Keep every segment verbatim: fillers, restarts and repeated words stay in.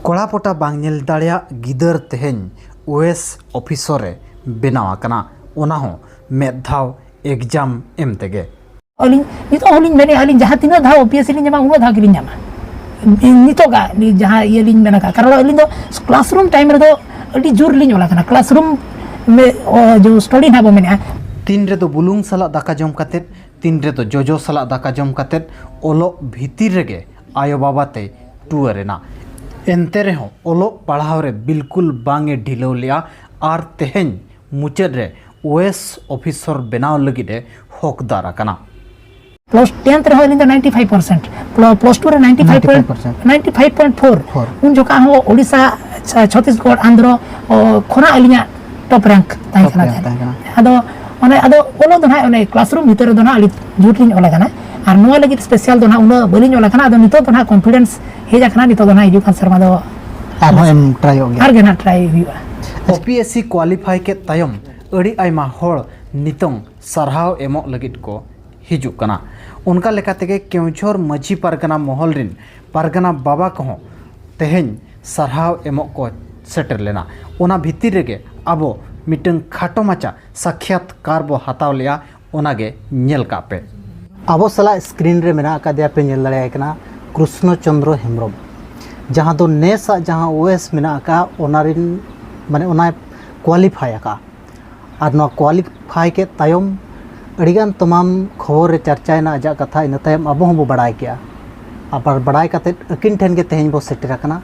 ᱠᱚᱲᱟ ᱯᱚᱴᱟ ᱵᱟᱝ ᱧᱮᱞ ᱫᱟᱲᱮᱭᱟᱜ ᱜᱤᱫᱟᱹᱨ ᱛᱮᱦᱮᱧ ᱳᱭᱮᱥ ᱚᱯᱷᱤᱥᱚᱨ ᱮ ᱵᱮᱱᱟᱣ ᱟᱠᱟᱱᱟ, ᱚᱱᱟ ᱦᱚᱸ ᱢᱮᱫ ᱫᱷᱟᱣ ᱮᱠᱡᱟᱢ ᱮᱢ ᱛᱮᱜᱮ᱾ ᱟᱹᱞᱤᱧ ᱱᱤᱛᱚᱜ ᱦᱚᱸᱞᱤᱧ ᱢᱮᱱᱮᱫᱼᱟ, ᱟᱹᱞᱤᱧ ᱡᱟᱦᱟᱸ ᱛᱤᱱᱟᱹᱜ ᱫᱷᱟᱣ ᱳᱯᱤᱮᱥᱥᱤ ᱞᱤᱧ ᱧᱟᱢᱟ, ᱩᱱᱟᱹᱜ ᱫᱷᱟᱣ ᱜᱮᱞᱤᱧ ᱧᱟᱢᱟ᱾ ᱱᱤᱛᱚᱜᱟᱜ ᱡᱟᱦᱟᱸ ᱤᱭᱟᱹ ᱞᱤᱧ ᱢᱮᱱ ᱟᱠᱟᱫ, ᱠᱟᱨᱚᱱ ᱟᱹᱞᱤᱧ ᱫᱚ ᱠᱞᱟᱥᱨᱩᱢ ᱴᱟᱭᱤᱢ ᱨᱮᱫᱚ ᱟᱹᱰᱤ ᱡᱳᱨ ᱞᱤᱧ ᱚᱞ ᱟᱠᱟᱱᱟ, ᱠᱞᱟᱥᱨᱩᱢ ᱡᱚ ᱥᱴᱟᱰᱤ ᱱᱟᱦᱟᱜ ᱵᱚ ᱢᱮᱱᱮᱫᱼᱟ᱾ ᱛᱤᱱ ᱨᱮᱫᱚ ᱵᱩᱞᱩᱝ ᱥᱟᱞᱟᱜ ᱫᱟᱠᱟ ᱡᱚᱢ ᱠᱟᱛᱮᱫ, ᱛᱤᱱ ᱨᱮᱫᱚ ᱡᱚᱡᱚ ᱥᱟᱞᱟᱜ ᱫᱟᱠᱟ ᱡᱚᱢ ᱠᱟᱛᱮᱫ ᱚᱞᱚᱜ ᱵᱷᱤᱛᱤᱨ ᱨᱮᱜᱮ ᱟᱭᱳ ᱵᱟᱵᱟ ᱛᱮᱭ ᱴᱩᱣᱟᱹᱨ ᱮᱱᱟ᱾ ᱮᱱᱛᱮ ᱨᱮᱦᱚᱸ ᱚᱞᱚᱜ ᱯᱟᱲᱦᱟᱣ ᱨᱮ ᱵᱤᱞᱠᱩᱞ ᱵᱟᱝ ᱮ ᱰᱷᱤᱞᱟᱹᱣ ᱞᱮᱜᱼᱟ ᱟᱨ ᱛᱮᱦᱮᱧ ᱢᱩᱪᱟᱹᱫ ᱨᱮ ᱳᱭᱮᱥ ᱚᱯᱷᱤᱥᱚᱨ ᱵᱮᱱᱟᱣ ᱞᱟᱹᱜᱤᱫ ᱮ ᱦᱚᱠᱫᱟᱨ ᱟᱠᱟᱱᱟ᱾ ᱠᱞᱟᱥ ᱴᱮᱱᱛᱷ ᱨᱮᱦᱚᱸ ᱟᱹᱞᱤᱧ ᱫᱚ ninety five percent, plus two ᱨᱮ ninety five point, ninety five point four. ᱩᱱ ᱡᱚᱠᱷᱟ ᱦᱚᱸ ᱳᱰᱤᱥᱟ, ᱪᱷᱟ-, ᱪᱷᱚᱛᱤᱥᱜᱚᱲ, ᱟᱱᱫᱷᱨᱚ, ᱚ, ᱠᱷᱚᱱᱟᱜ ᱟᱹᱞᱤᱧᱟᱜ ᱴᱚᱯ ᱨᱮᱝᱠ ᱛᱟᱦᱮᱸ ᱠᱟᱱᱟ᱾ ᱟᱫᱚ ᱚᱱᱮ, ᱟᱫᱚ ᱚᱞᱚᱜ ᱫᱚ ᱱᱟᱦᱟᱜ ᱚᱱᱮ ᱠᱞᱟᱥᱨᱩᱢ ᱵᱷᱤᱛᱟᱹᱨ ᱨᱮᱫᱚ ᱱᱟᱦᱟᱜ ᱟᱹᱰᱤ ᱡᱳᱨ ᱞᱤᱧ ᱚᱞ ᱟᱠᱟᱱᱟ, ᱟᱨ ᱱᱚᱣᱟ ᱞᱟᱹᱜᱤᱫ ᱥᱯᱮᱥᱟᱞ ᱫᱚ ᱱᱟᱦᱟᱜ ᱩᱱᱟᱹᱜ ᱵᱟᱹᱞᱤᱧ ᱚᱞ ᱟᱠᱟᱱᱟ᱾ ᱟᱫᱚ ᱱᱤᱛᱚᱜ ᱫᱚ ᱱᱟᱦᱟᱜ ᱠᱚᱱᱯᱷᱤᱰᱮᱱᱥ ᱦᱮᱡ ᱟᱠᱟᱱᱟ, ᱱᱤᱛᱚᱜ ᱫᱚ ᱱᱟᱦᱟᱜ ᱦᱤᱡᱩᱜ ᱠᱟᱱ ᱥᱮᱨᱢᱟ ᱫᱚ ᱟᱨᱦᱚᱸ ᱮᱢ ᱴᱨᱟᱭᱚᱜ ᱜᱮᱭᱟ᱾ ᱟᱨ ᱜᱮ ᱱᱟᱦᱟᱜ ᱴᱨᱟᱭ ᱦᱩᱭᱩᱜᱼᱟ᱾ ᱳᱯᱤᱮᱥᱥᱤ ᱠᱣᱟᱞᱤᱯᱷᱟᱭ ᱠᱮᱫ ᱛᱟᱭᱚᱢ ᱟᱹᱰᱤ ᱟᱭᱢᱟ ᱦᱚᱲ ᱱᱤᱛᱚᱝ ᱥᱟᱨᱦᱟᱣ ᱮᱢᱚᱜ ᱞᱟᱹᱜᱤᱫ ᱠᱚ ᱦᱤᱡᱩᱜ ᱠᱟᱱᱟ᱾ ᱚᱱᱠᱟ ᱞᱮᱠᱟ ᱛᱮᱜᱮ ᱠᱮᱣᱡᱷᱚᱨ ᱢᱟᱹᱡᱷᱤ ᱯᱟᱨᱜᱟᱱᱟ ᱢᱚᱦᱚᱞ ᱨᱤᱱ ᱯᱟᱨᱜᱟᱱᱟ ᱵᱟᱵᱟ ᱠᱚᱦᱚᱸ ᱛᱮᱦᱮᱧ ᱥᱟᱨᱦᱟᱣ ᱮᱢᱚᱜ ᱠᱚ ᱥᱮᱴᱮᱨ ᱞᱮᱱᱟ᱾ ᱚᱱᱟ ᱵᱷᱤᱛᱤᱨ ᱨᱮᱜᱮ ᱟᱵᱚ ᱢᱤᱫᱴᱟᱝ ᱠᱷᱟᱴᱚ ᱢᱟᱪᱷᱟ ᱥᱟᱠᱷᱭᱟᱛᱠᱟᱨ ᱵᱚ ᱦᱟᱛᱟᱣ ᱞᱮᱜᱼᱟ, ᱚᱱᱟᱜᱮ ᱧᱮᱞ ᱠᱟᱜ ᱯᱮ᱾ ᱟᱵᱚ ᱥᱟᱞᱟᱜ ᱥᱠᱨᱤᱱ ᱨᱮ ᱢᱮᱱᱟᱜ ᱟᱠᱟᱫᱮᱭᱟ, ᱯᱮ ᱧᱮᱞ ᱫᱟᱲᱮᱭᱟᱭ ᱠᱟᱱᱟ, ᱠᱨᱩᱥᱱᱚ ᱪᱚᱱᱫᱨᱚ ᱦᱮᱢᱵᱨᱚᱢ, ᱡᱟᱦᱟᱸ ᱫᱚ ᱱᱮᱥᱟᱜ ᱡᱟᱦᱟᱸ ᱳᱭᱮᱥ ᱢᱮᱱᱟᱜ ᱟᱠᱟᱫ, ᱚᱱᱟ ᱨᱤᱱ, ᱢᱟᱱᱮ, ᱚᱱᱟᱭ ᱠᱣᱟᱞᱤᱯᱷᱟᱭ ᱟᱠᱟᱫ᱾ ᱟᱨ ᱱᱚᱣᱟ ᱠᱣᱟᱞᱤᱯᱷᱟᱭ ᱠᱮᱫ ᱛᱟᱭᱚᱢ ᱟᱹᱰᱤᱜᱟᱱ ᱛᱚᱢᱟᱢ ᱠᱷᱚᱵᱚᱨ ᱨᱮ ᱪᱟᱨᱪᱟᱭᱮᱱᱟ ᱟᱡᱟᱜ ᱠᱟᱛᱷᱟ, ᱤᱱᱟᱹ ᱛᱟᱭᱚᱢ ᱟᱵᱚ ᱦᱚᱸᱵᱚ ᱵᱟᱲᱟᱭ ᱠᱮᱜᱼᱟ᱾ ᱟᱵᱟᱨ ᱵᱟᱲᱟᱭ ᱠᱟᱛᱮᱫ ᱟᱹᱠᱤᱱ ᱴᱷᱮᱱ ᱜᱮ ᱛᱮᱦᱮᱧ ᱵᱚ ᱥᱮᱴᱮᱨ ᱟᱠᱟᱱᱟ᱾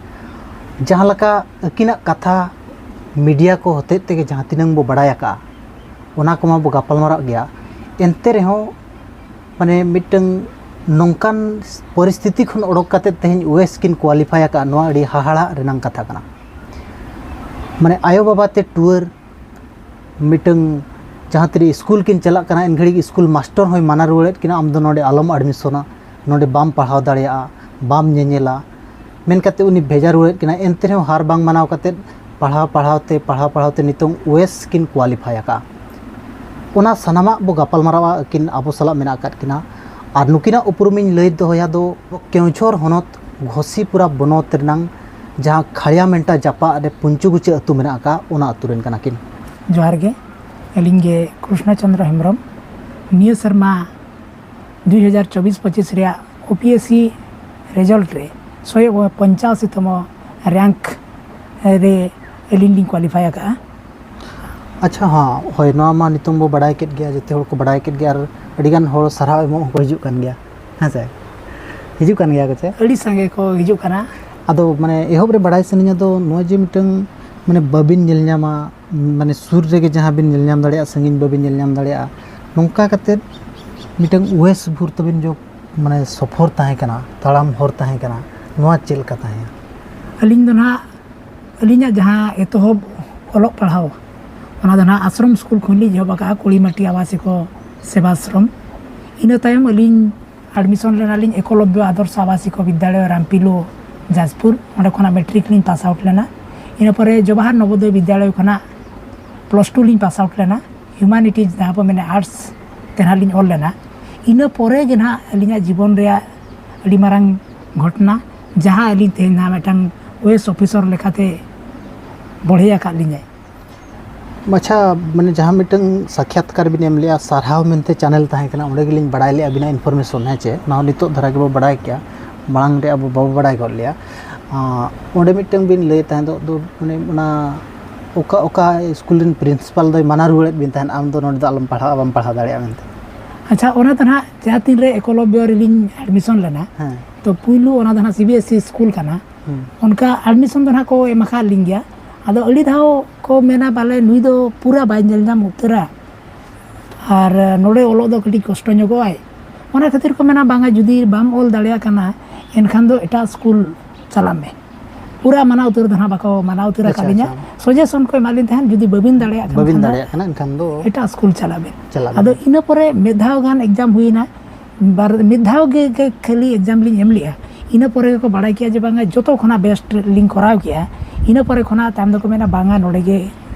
ᱡᱟᱦᱟᱸ ᱞᱮᱠᱟ ᱟᱹᱠᱤᱱᱟᱜ ᱠᱟᱛᱷᱟ ᱢᱤᱰᱤᱭᱟ ᱠᱚ ᱦᱚᱛᱮᱡ ᱛᱮᱜᱮ ᱡᱟᱦᱟᱸ ᱛᱤᱱᱟᱹᱝ ᱵᱚ ᱵᱟᱲᱟᱭ ᱟᱠᱟᱜᱼᱟ, ᱚᱱᱟ ᱠᱚᱢᱟ ᱵᱚ ᱜᱟᱯᱟᱞᱢᱟᱨᱟᱜ ᱜᱮᱭᱟ, ᱮᱱᱛᱮ ᱨᱮᱦᱚᱸ ᱢᱟᱱᱮ ᱢᱤᱫᱴᱟᱝ ᱱᱚᱝᱠᱟᱱ ᱯᱚᱨᱤᱥᱛᱷᱤᱛᱤ ᱠᱷᱚᱱ ᱚᱰᱚᱠ ᱠᱟᱛᱮᱫ ᱛᱮᱦᱮᱧ ᱳᱭᱮᱥ ᱠᱤᱱ ᱠᱣᱟᱞᱤᱯᱷᱟᱭ ᱟᱠᱟᱫᱼᱟ, ᱱᱚᱣᱟ ᱟᱹᱰᱤ ᱦᱟᱦᱟᱲᱟᱜ ᱨᱮᱱᱟᱜ ᱠᱟᱛᱷᱟ ᱠᱟᱱᱟ᱾ ᱢᱟᱱᱮ ᱟᱭᱳ ᱵᱟᱵᱟ ᱛᱮ ᱴᱩᱣᱟᱹᱨ, ᱢᱤᱫᱴᱟᱝ ᱡᱟᱦᱟᱸ ᱛᱤᱨᱮ ᱥᱠᱩᱞ ᱠᱤᱱ ᱪᱟᱞᱟᱜ ᱠᱟᱱᱟ, ᱮᱱ ᱜᱷᱟᱹᱲᱤᱡ ᱥᱠᱩᱞ ᱢᱟᱥᱴᱚᱨ ᱦᱚᱸᱭ ᱢᱟᱱᱟ ᱨᱩᱣᱟᱹᱲᱮᱫ ᱠᱤᱱᱟ, "ᱟᱢ ᱫᱚ ᱱᱚᱰᱮ ᱟᱞᱚᱢ ᱟᱰᱢᱤᱥᱚᱱᱟ, ᱱᱚᱰᱮ ᱵᱟᱢ ᱯᱟᱲᱦᱟᱣ ᱫᱟᱲᱮᱭᱟᱜᱼᱟ, ᱵᱟᱢ ᱧᱮᱧᱮᱞᱟ", ᱢᱮᱱ ᱠᱟᱛᱮ ᱩᱱᱤ ᱵᱷᱮᱡᱟ ᱨᱩᱣᱟᱹᱲᱮᱫ ᱠᱤᱱᱟ᱾ ᱮᱱᱛᱮ ᱨᱮᱦᱚᱸ ᱦᱟᱨ ᱵᱟᱝ ᱢᱟᱱᱟᱣ ᱠᱟᱛᱮ ᱯᱟᱲᱦᱟᱣ ᱯᱟᱲᱦᱟᱣ ᱛᱮ, ᱯᱟᱲᱦᱟᱣ ᱯᱟᱲᱦᱟᱣ ᱛᱮ ᱱᱤᱛᱚᱝ ᱳᱭᱮᱥ ᱠᱤᱱ ᱠᱣᱟᱞᱤᱯᱷᱟᱭ ᱟᱠᱟᱫᱼᱟ᱾ ᱚᱱᱟ ᱥᱟᱱᱟᱢᱟᱜ ᱵᱚ ᱜᱟᱯᱟᱞᱢᱟᱨᱟᱣᱟ, ᱟᱹᱠᱤᱱ ᱟᱵᱚ ᱥᱟᱞᱟᱜ ᱢᱮᱱᱟᱜ ᱟᱠᱟᱫ ᱠᱤᱱᱟ᱾ ᱟᱨ ᱱᱩᱠᱤᱱᱟᱜ ᱩᱯᱨᱩᱢᱤᱧ ᱞᱟᱹᱭ ᱫᱚᱦᱚᱭᱟ ᱫᱚ ᱠᱮᱣᱡᱷᱚᱨ ᱦᱚᱱᱚᱛ ᱜᱷᱚᱥᱤᱯᱩᱨᱟ ᱵᱚᱱᱚᱛ ᱨᱮᱱᱟᱝ ᱡᱟᱦᱟᱸ ᱠᱷᱟᱲᱭᱟ ᱢᱮᱱᱴᱟ ᱡᱟᱯᱟᱜ ᱨᱮ ᱯᱩᱧᱪᱩᱜᱩᱪᱟᱹ ᱟᱹᱛᱩ ᱢᱮᱱᱟᱜ ᱟᱠᱟᱫ, ᱚᱱᱟ ᱟᱹᱛᱩ ᱨᱮᱱ ᱠᱟᱱᱟ ᱠᱤᱱ᱾ ᱡᱚᱦᱟᱨ ᱜᱮ, ᱟᱹᱞᱤᱧ ᱜᱮ ᱠᱨᱤᱥᱱᱚ ᱪᱚᱸᱫᱽᱨᱚ ᱦᱮᱢᱵᱨᱚᱢ᱾ ᱱᱤᱭᱟᱹ ᱥᱮᱨᱢᱟ ᱫᱩ ᱦᱟᱡᱟᱨ ᱪᱚᱵᱵᱤᱥ ᱯᱚᱸᱪᱤᱥ ᱨᱮᱭᱟᱜ ᱳ ᱯᱤ ᱮᱥ ᱥᱤ ᱨᱮᱡᱟᱞᱴ ᱨᱮ ᱥᱚᱭ ᱯᱚᱧᱪᱟᱥᱤ ᱛᱚᱢᱚ ᱨᱮᱝᱠ ᱨᱮ ᱟᱹᱞᱤᱧ ᱞᱤᱧ ᱠᱳᱣᱟᱞᱤᱯᱷᱟᱭ ᱟᱠᱟᱫᱼᱟ᱾ ᱟᱪᱪᱷᱟ, ᱦᱚᱸ, ᱦᱳᱭ, ᱱᱚᱣᱟ ᱢᱟ ᱱᱤᱛᱚᱝ ᱵᱚ ᱵᱟᱰᱟᱭ ᱠᱮᱫ ᱜᱮᱭᱟ, ᱡᱚᱛᱚ ᱦᱚᱲ ᱠᱚ ᱵᱟᱰᱟᱭ ᱠᱮᱫ ᱜᱮᱭᱟ, ᱟᱨ ᱟᱹᱰᱤᱜᱟᱱ ᱦᱚᱲ ᱥᱟᱨᱦᱟᱣ ᱮᱢᱚᱜ ᱦᱚᱸᱠᱚ ᱦᱤᱡᱩᱜ ᱠᱟᱱ ᱜᱮᱭᱟ, ᱦᱮᱸ ᱥᱮ? ᱦᱤᱡᱩᱜ ᱠᱟᱱ ᱜᱮᱭᱟ ᱠᱚ ᱪᱮ? ᱟᱹᱰᱤ ᱥᱟᱸᱜᱮ ᱠᱚ ᱦᱤᱡᱩᱜ ᱠᱟᱱᱟ᱾ ᱟᱫᱚ, ᱢᱟᱱᱮ, ᱮᱦᱚᱵ ᱨᱮ ᱵᱟᱰᱟᱭ ᱥᱟᱱᱟᱧᱟ ᱫᱚ, ᱱᱚᱜᱼᱚᱭ ᱡᱮ ᱢᱤᱫᱴᱟᱝ, ᱢᱟᱱᱮ, ᱵᱟᱹᱵᱤᱱ ᱧᱮᱞ ᱧᱟᱢᱟ, ᱢᱟᱱᱮ, ᱥᱩᱨ ᱨᱮᱜᱮ ᱡᱟᱦᱟᱸ ᱵᱤᱱ ᱧᱮᱞ ᱧᱟᱢ ᱫᱟᱲᱮᱭᱟᱜᱼᱟ, ᱥᱟᱺᱜᱤᱧ ᱵᱟᱹᱵᱤᱱ ᱧᱮᱞ ᱧᱟᱢ ᱫᱟᱲᱮᱭᱟᱜᱼᱟ, ᱱᱚᱝᱠᱟ ᱠᱟᱛᱮᱫ ᱢᱤᱫᱴᱟᱝ ᱩᱣᱮᱥ ᱵᱷᱩᱨ ᱛᱟᱹᱵᱤᱱ ᱡᱚ, ᱢᱟᱱᱮ, ᱥᱚᱯᱷᱚᱨ ᱛᱟᱦᱮᱸ ᱠᱟᱱᱟ, ᱛᱟᱲᱟᱢ ᱦᱚᱨ ᱛᱟᱦᱮᱸ ᱠᱟᱱᱟ, ᱱᱚᱣᱟ ᱪᱮᱫ ᱞᱮᱠᱟ ᱛᱟᱦᱮᱸ? ᱟᱹᱞᱤᱧ ᱫᱚ ᱱᱟᱦᱟᱜ, ᱟᱹᱞᱤᱧᱟᱜ ᱡᱟᱦᱟᱸ ᱮᱛᱚᱦᱚᱵ ᱚᱞᱚᱜ ᱯᱟᱲᱦᱟᱣ, ᱚᱱᱟ ᱫᱚ ᱱᱟᱦᱟᱜ ᱟᱥᱨᱚᱢ ᱥᱠᱩᱞ ᱠᱷᱚᱱ ᱞᱤᱧ ᱮᱦᱚᱵ ᱟᱠᱟᱫᱼᱟ, ᱠᱩᱲᱤᱢᱟᱹᱴᱤ ᱟᱵᱟᱥᱤᱠᱚ ᱥᱮᱵᱟᱥᱨᱚᱢ᱾ ᱤᱱᱟᱹ ᱛᱟᱭᱚᱢ ᱟᱹᱞᱤᱧ ᱮᱰᱢᱤᱥᱚᱱ ᱞᱮᱱᱟᱞᱤᱧ ᱮᱠᱚᱞᱚᱵᱽᱭᱚ ᱟᱫᱚᱨᱥᱚ ᱟᱵᱟᱥᱤᱠᱚ ᱵᱤᱫᱽᱭᱟᱞᱚᱭ, ᱨᱟᱢᱯᱤᱞᱳ, ᱡᱟᱡᱽᱯᱩᱨ᱾ ᱚᱸᱰᱮ ᱠᱷᱚᱱᱟᱜ ᱢᱮᱴᱨᱤᱠ ᱞᱤᱧ ᱯᱟᱥ ᱟᱣᱩᱴ ᱞᱮᱱᱟ᱾ ᱤᱱᱟᱹ ᱯᱚᱨᱮ ᱡᱚᱵᱟᱦᱟᱨ ᱱᱚᱵᱳᱫᱚᱭ ᱵᱤᱫᱽᱭᱟᱞᱚᱭ ᱠᱷᱚᱱᱟᱜ ᱯᱞᱟᱥ ᱴᱩ ᱞᱤᱧ ᱯᱟᱥ ᱟᱣᱩᱴ ᱞᱮᱱᱟ᱾ ᱦᱤᱭᱩᱢᱟᱱᱤᱴᱤᱡᱽ, ᱡᱟᱦᱟᱸ ᱵᱚ ᱢᱮᱱᱟ ᱟᱨᱴᱥ, ᱛᱮ ᱱᱟᱦᱟᱜ ᱞᱤᱧ ᱚᱞ ᱞᱮᱱᱟ᱾ ᱤᱱᱟᱹ ᱯᱚᱨᱮ ᱜᱮ ᱱᱟᱦᱟᱜ ᱟᱹᱞᱤᱧᱟᱜ ᱡᱤᱵᱚᱱ ᱨᱮᱭᱟᱜ ᱟᱹᱰᱤ ᱢᱟᱨᱟᱝ ᱜᱷᱚᱴᱚᱱᱟ, ᱡᱟᱦᱟᱸ ᱟᱹᱞᱤᱧ ᱛᱮᱦᱮᱧ ᱱᱟᱦᱟᱜ ᱢᱤᱫᱴᱟᱝ ᱳᱭᱮᱥ ᱚᱯᱷᱤᱥᱚᱨ ᱞᱮᱠᱟᱛᱮ ᱵᱚᱲᱦᱮ ᱟᱠᱟᱫ ᱞᱤᱧᱟᱭ᱾ ᱟᱪᱪᱷᱟ, ᱢᱟᱱᱮ, ᱡᱟᱦᱟᱸ ᱢᱤᱫᱴᱟᱝ ᱥᱟᱠᱷᱭᱟᱛᱠᱟᱨ ᱵᱤᱱ ᱮᱢ ᱞᱮᱜᱼᱟ, ᱥᱟᱨᱦᱟᱣ ᱢᱮᱱᱛᱮ ᱪᱮᱱᱮᱞ ᱛᱟᱦᱮᱸ ᱠᱟᱱᱟ, ᱚᱸᱰᱮ ᱜᱮᱞᱤᱧ ᱵᱟᱲᱟᱭ ᱞᱮᱜᱼᱟ ᱟᱹᱵᱤᱱᱟᱜ ᱤᱱᱯᱷᱚᱨᱢᱮᱥᱚᱱ, ᱦᱮᱸ ᱪᱮ? ᱚᱱᱟ ᱦᱚᱸ ᱱᱤᱛᱚᱜ ᱫᱷᱟᱨᱟ ᱜᱮᱵᱚ ᱵᱟᱲᱟᱭ ᱠᱮᱜᱼᱟ, ᱢᱟᱲᱟᱝ ᱨᱮ ᱟᱵᱚ ᱵᱟᱵᱚ ᱵᱟᱲᱟᱭ ᱜᱚᱫ ᱞᱮᱜᱼᱟ᱾ ᱟᱸ, ᱚᱸᱰᱮ ᱢᱤᱫᱴᱟᱝ ᱵᱤᱱ ᱞᱟᱹᱭ ᱛᱟᱦᱮᱸ ᱫᱚ, ᱫᱚ, ᱢᱟᱱᱮ, ᱚᱱᱟ ᱚᱠᱟ, ᱚᱠᱟ ᱥᱠᱩᱞ ᱨᱮᱱ ᱯᱨᱤᱱᱥᱤᱯᱟᱞ ᱫᱚᱭ ᱢᱟᱱᱟ ᱨᱩᱣᱟᱹᱲᱮᱫ ᱵᱤᱱ ᱛᱟᱦᱮᱸᱫ, "ᱟᱢ ᱫᱚ ᱱᱚᱰᱮ ᱫᱚ ᱟᱞᱚᱢ ᱯᱟᱲᱦᱟᱜᱼᱟ, ᱵᱟᱢ ᱯᱟᱲᱦᱟᱣ ᱫᱟᱲᱮᱭᱟᱜᱼᱟ" ᱢᱮᱱᱛᱮ? ᱟᱪᱪᱷᱟ, ᱚᱱᱟ ᱫᱚ ᱱᱟᱦᱟᱜ ᱡᱟᱦᱟᱸ ᱛᱤᱱ ᱨᱮ ᱮᱠᱚᱞᱚᱵᱽᱭᱚ ᱨᱮᱞᱤᱧ ᱮᱰᱢᱤᱥᱚᱱ ᱞᱮᱱᱟ, ᱦᱮᱸ᱾ ᱛᱚ, ᱯᱩᱭᱞᱩ ᱚᱱᱟ ᱫᱚ ᱱᱟᱦᱟᱜ C B S E school ᱠᱟᱱᱟ᱾ ᱦᱩᱸ᱾ ᱚᱱᱠᱟ ᱮᱰᱢᱤᱥᱚᱱ ᱫᱚ ᱱᱟᱦᱟᱜ ᱠᱚ ᱮᱢ ᱟᱠᱟᱫ ᱞᱤᱧ ᱜᱮᱭᱟ᱾ ᱟᱫᱚ ᱟᱹᱰᱤ ᱫᱷᱟᱣ ᱠᱚ ᱢᱮᱱᱟ, "ᱵᱟᱞᱮ, ᱱᱩᱭ ᱫᱚ ᱯᱩᱨᱟᱹ ᱵᱟᱭ ᱧᱮᱞ ᱧᱟᱢ ᱩᱛᱟᱹᱨᱟ, ᱟᱨ ᱱᱚᱰᱮ ᱚᱞᱚᱜ ᱫᱚ ᱠᱟᱹᱴᱤᱡ ᱠᱚᱥᱴᱚ ᱧᱚᱜᱚᱜ ᱟᱭ᱾" ᱚᱱᱟ ᱠᱷᱟᱹᱛᱤᱨ ᱠᱚ ᱢᱮᱱᱟ, "ᱵᱟᱝᱟ, ᱡᱩᱫᱤ ᱵᱟᱢ ᱚᱞ ᱫᱟᱲᱮᱭᱟᱜ ᱠᱟᱱᱟ, ᱮᱱᱠᱷᱟᱱ ᱫᱚ ᱮᱴᱟᱜ ᱥᱠᱩᱞ ᱪᱟᱞᱟᱜ ᱢᱮ, ᱯᱩᱨᱟᱹ ᱢᱟᱱᱟ ᱩᱛᱟᱹᱨ ᱫᱚ ᱱᱟᱦᱟᱜ ᱵᱟᱠᱚ ᱢᱟᱱᱟ ᱩᱛᱟᱹᱨ ᱟᱪᱪᱷᱟ, ᱟᱠᱟᱫ ᱞᱤᱧᱟ, ᱟᱪᱪᱷᱟ᱾ ᱥᱟᱡᱮᱥᱚᱱ ᱠᱚ ᱮᱢᱟᱜ ᱞᱤᱧ ᱛᱟᱦᱮᱸᱫ, ᱡᱩᱫᱤ ᱵᱟᱹᱵᱤᱱ ᱫᱟᱲᱮᱭᱟᱜ ᱠᱟᱱ ᱵᱟᱹᱵᱤᱱ ᱠᱷᱟᱱ ᱫᱚ ᱫᱟᱲᱮᱭᱟᱜ ᱠᱟᱱᱟ, ᱮᱱᱠᱷᱟᱱ ᱫᱚ ᱮᱴᱟᱜ ᱥᱠᱩᱞ ᱪᱟᱞᱟᱜ ᱵᱤᱱ᱾ ᱪᱟᱞᱟᱜ ᱟᱫᱚ ᱵᱤᱱ᱾ ᱤᱱᱟᱹ ᱯᱚᱨᱮ ᱢᱤᱫ ᱫᱷᱟᱣ ᱜᱟᱱ ᱮᱠᱡᱟᱢ ᱦᱩᱭᱱᱟ, ᱵᱟᱨ, ᱢᱤᱫ ᱫᱷᱟᱣ ᱜᱮ, ᱜᱮ ᱠᱷᱟᱹᱞᱤ ᱮᱠᱡᱟᱢ ᱞᱤᱧ ᱮᱢ ᱞᱮᱜᱼᱟ᱾ ᱤᱱᱟᱹ ᱯᱚᱨᱮ ᱜᱮᱠᱚ ᱵᱟᱲᱟᱭ ᱠᱮᱜᱼᱟ ᱡᱮ ᱵᱟᱝᱟ, ᱡᱚᱛᱚ ᱠᱷᱚᱱᱟᱜ ᱵᱮᱥᱴ ᱞᱤᱧ ᱠᱚᱨᱟᱣ ᱠᱮᱜᱼᱟ᱾ ᱤᱱᱟᱹ ᱯᱚᱨᱮ ᱠᱷᱚᱱᱟᱜ ᱛᱟᱭᱚᱢ ᱫᱚᱠᱚ ᱢᱮᱱᱟ, "ᱵᱟᱝᱟ, ᱱᱚᱰᱮ ᱜᱮ,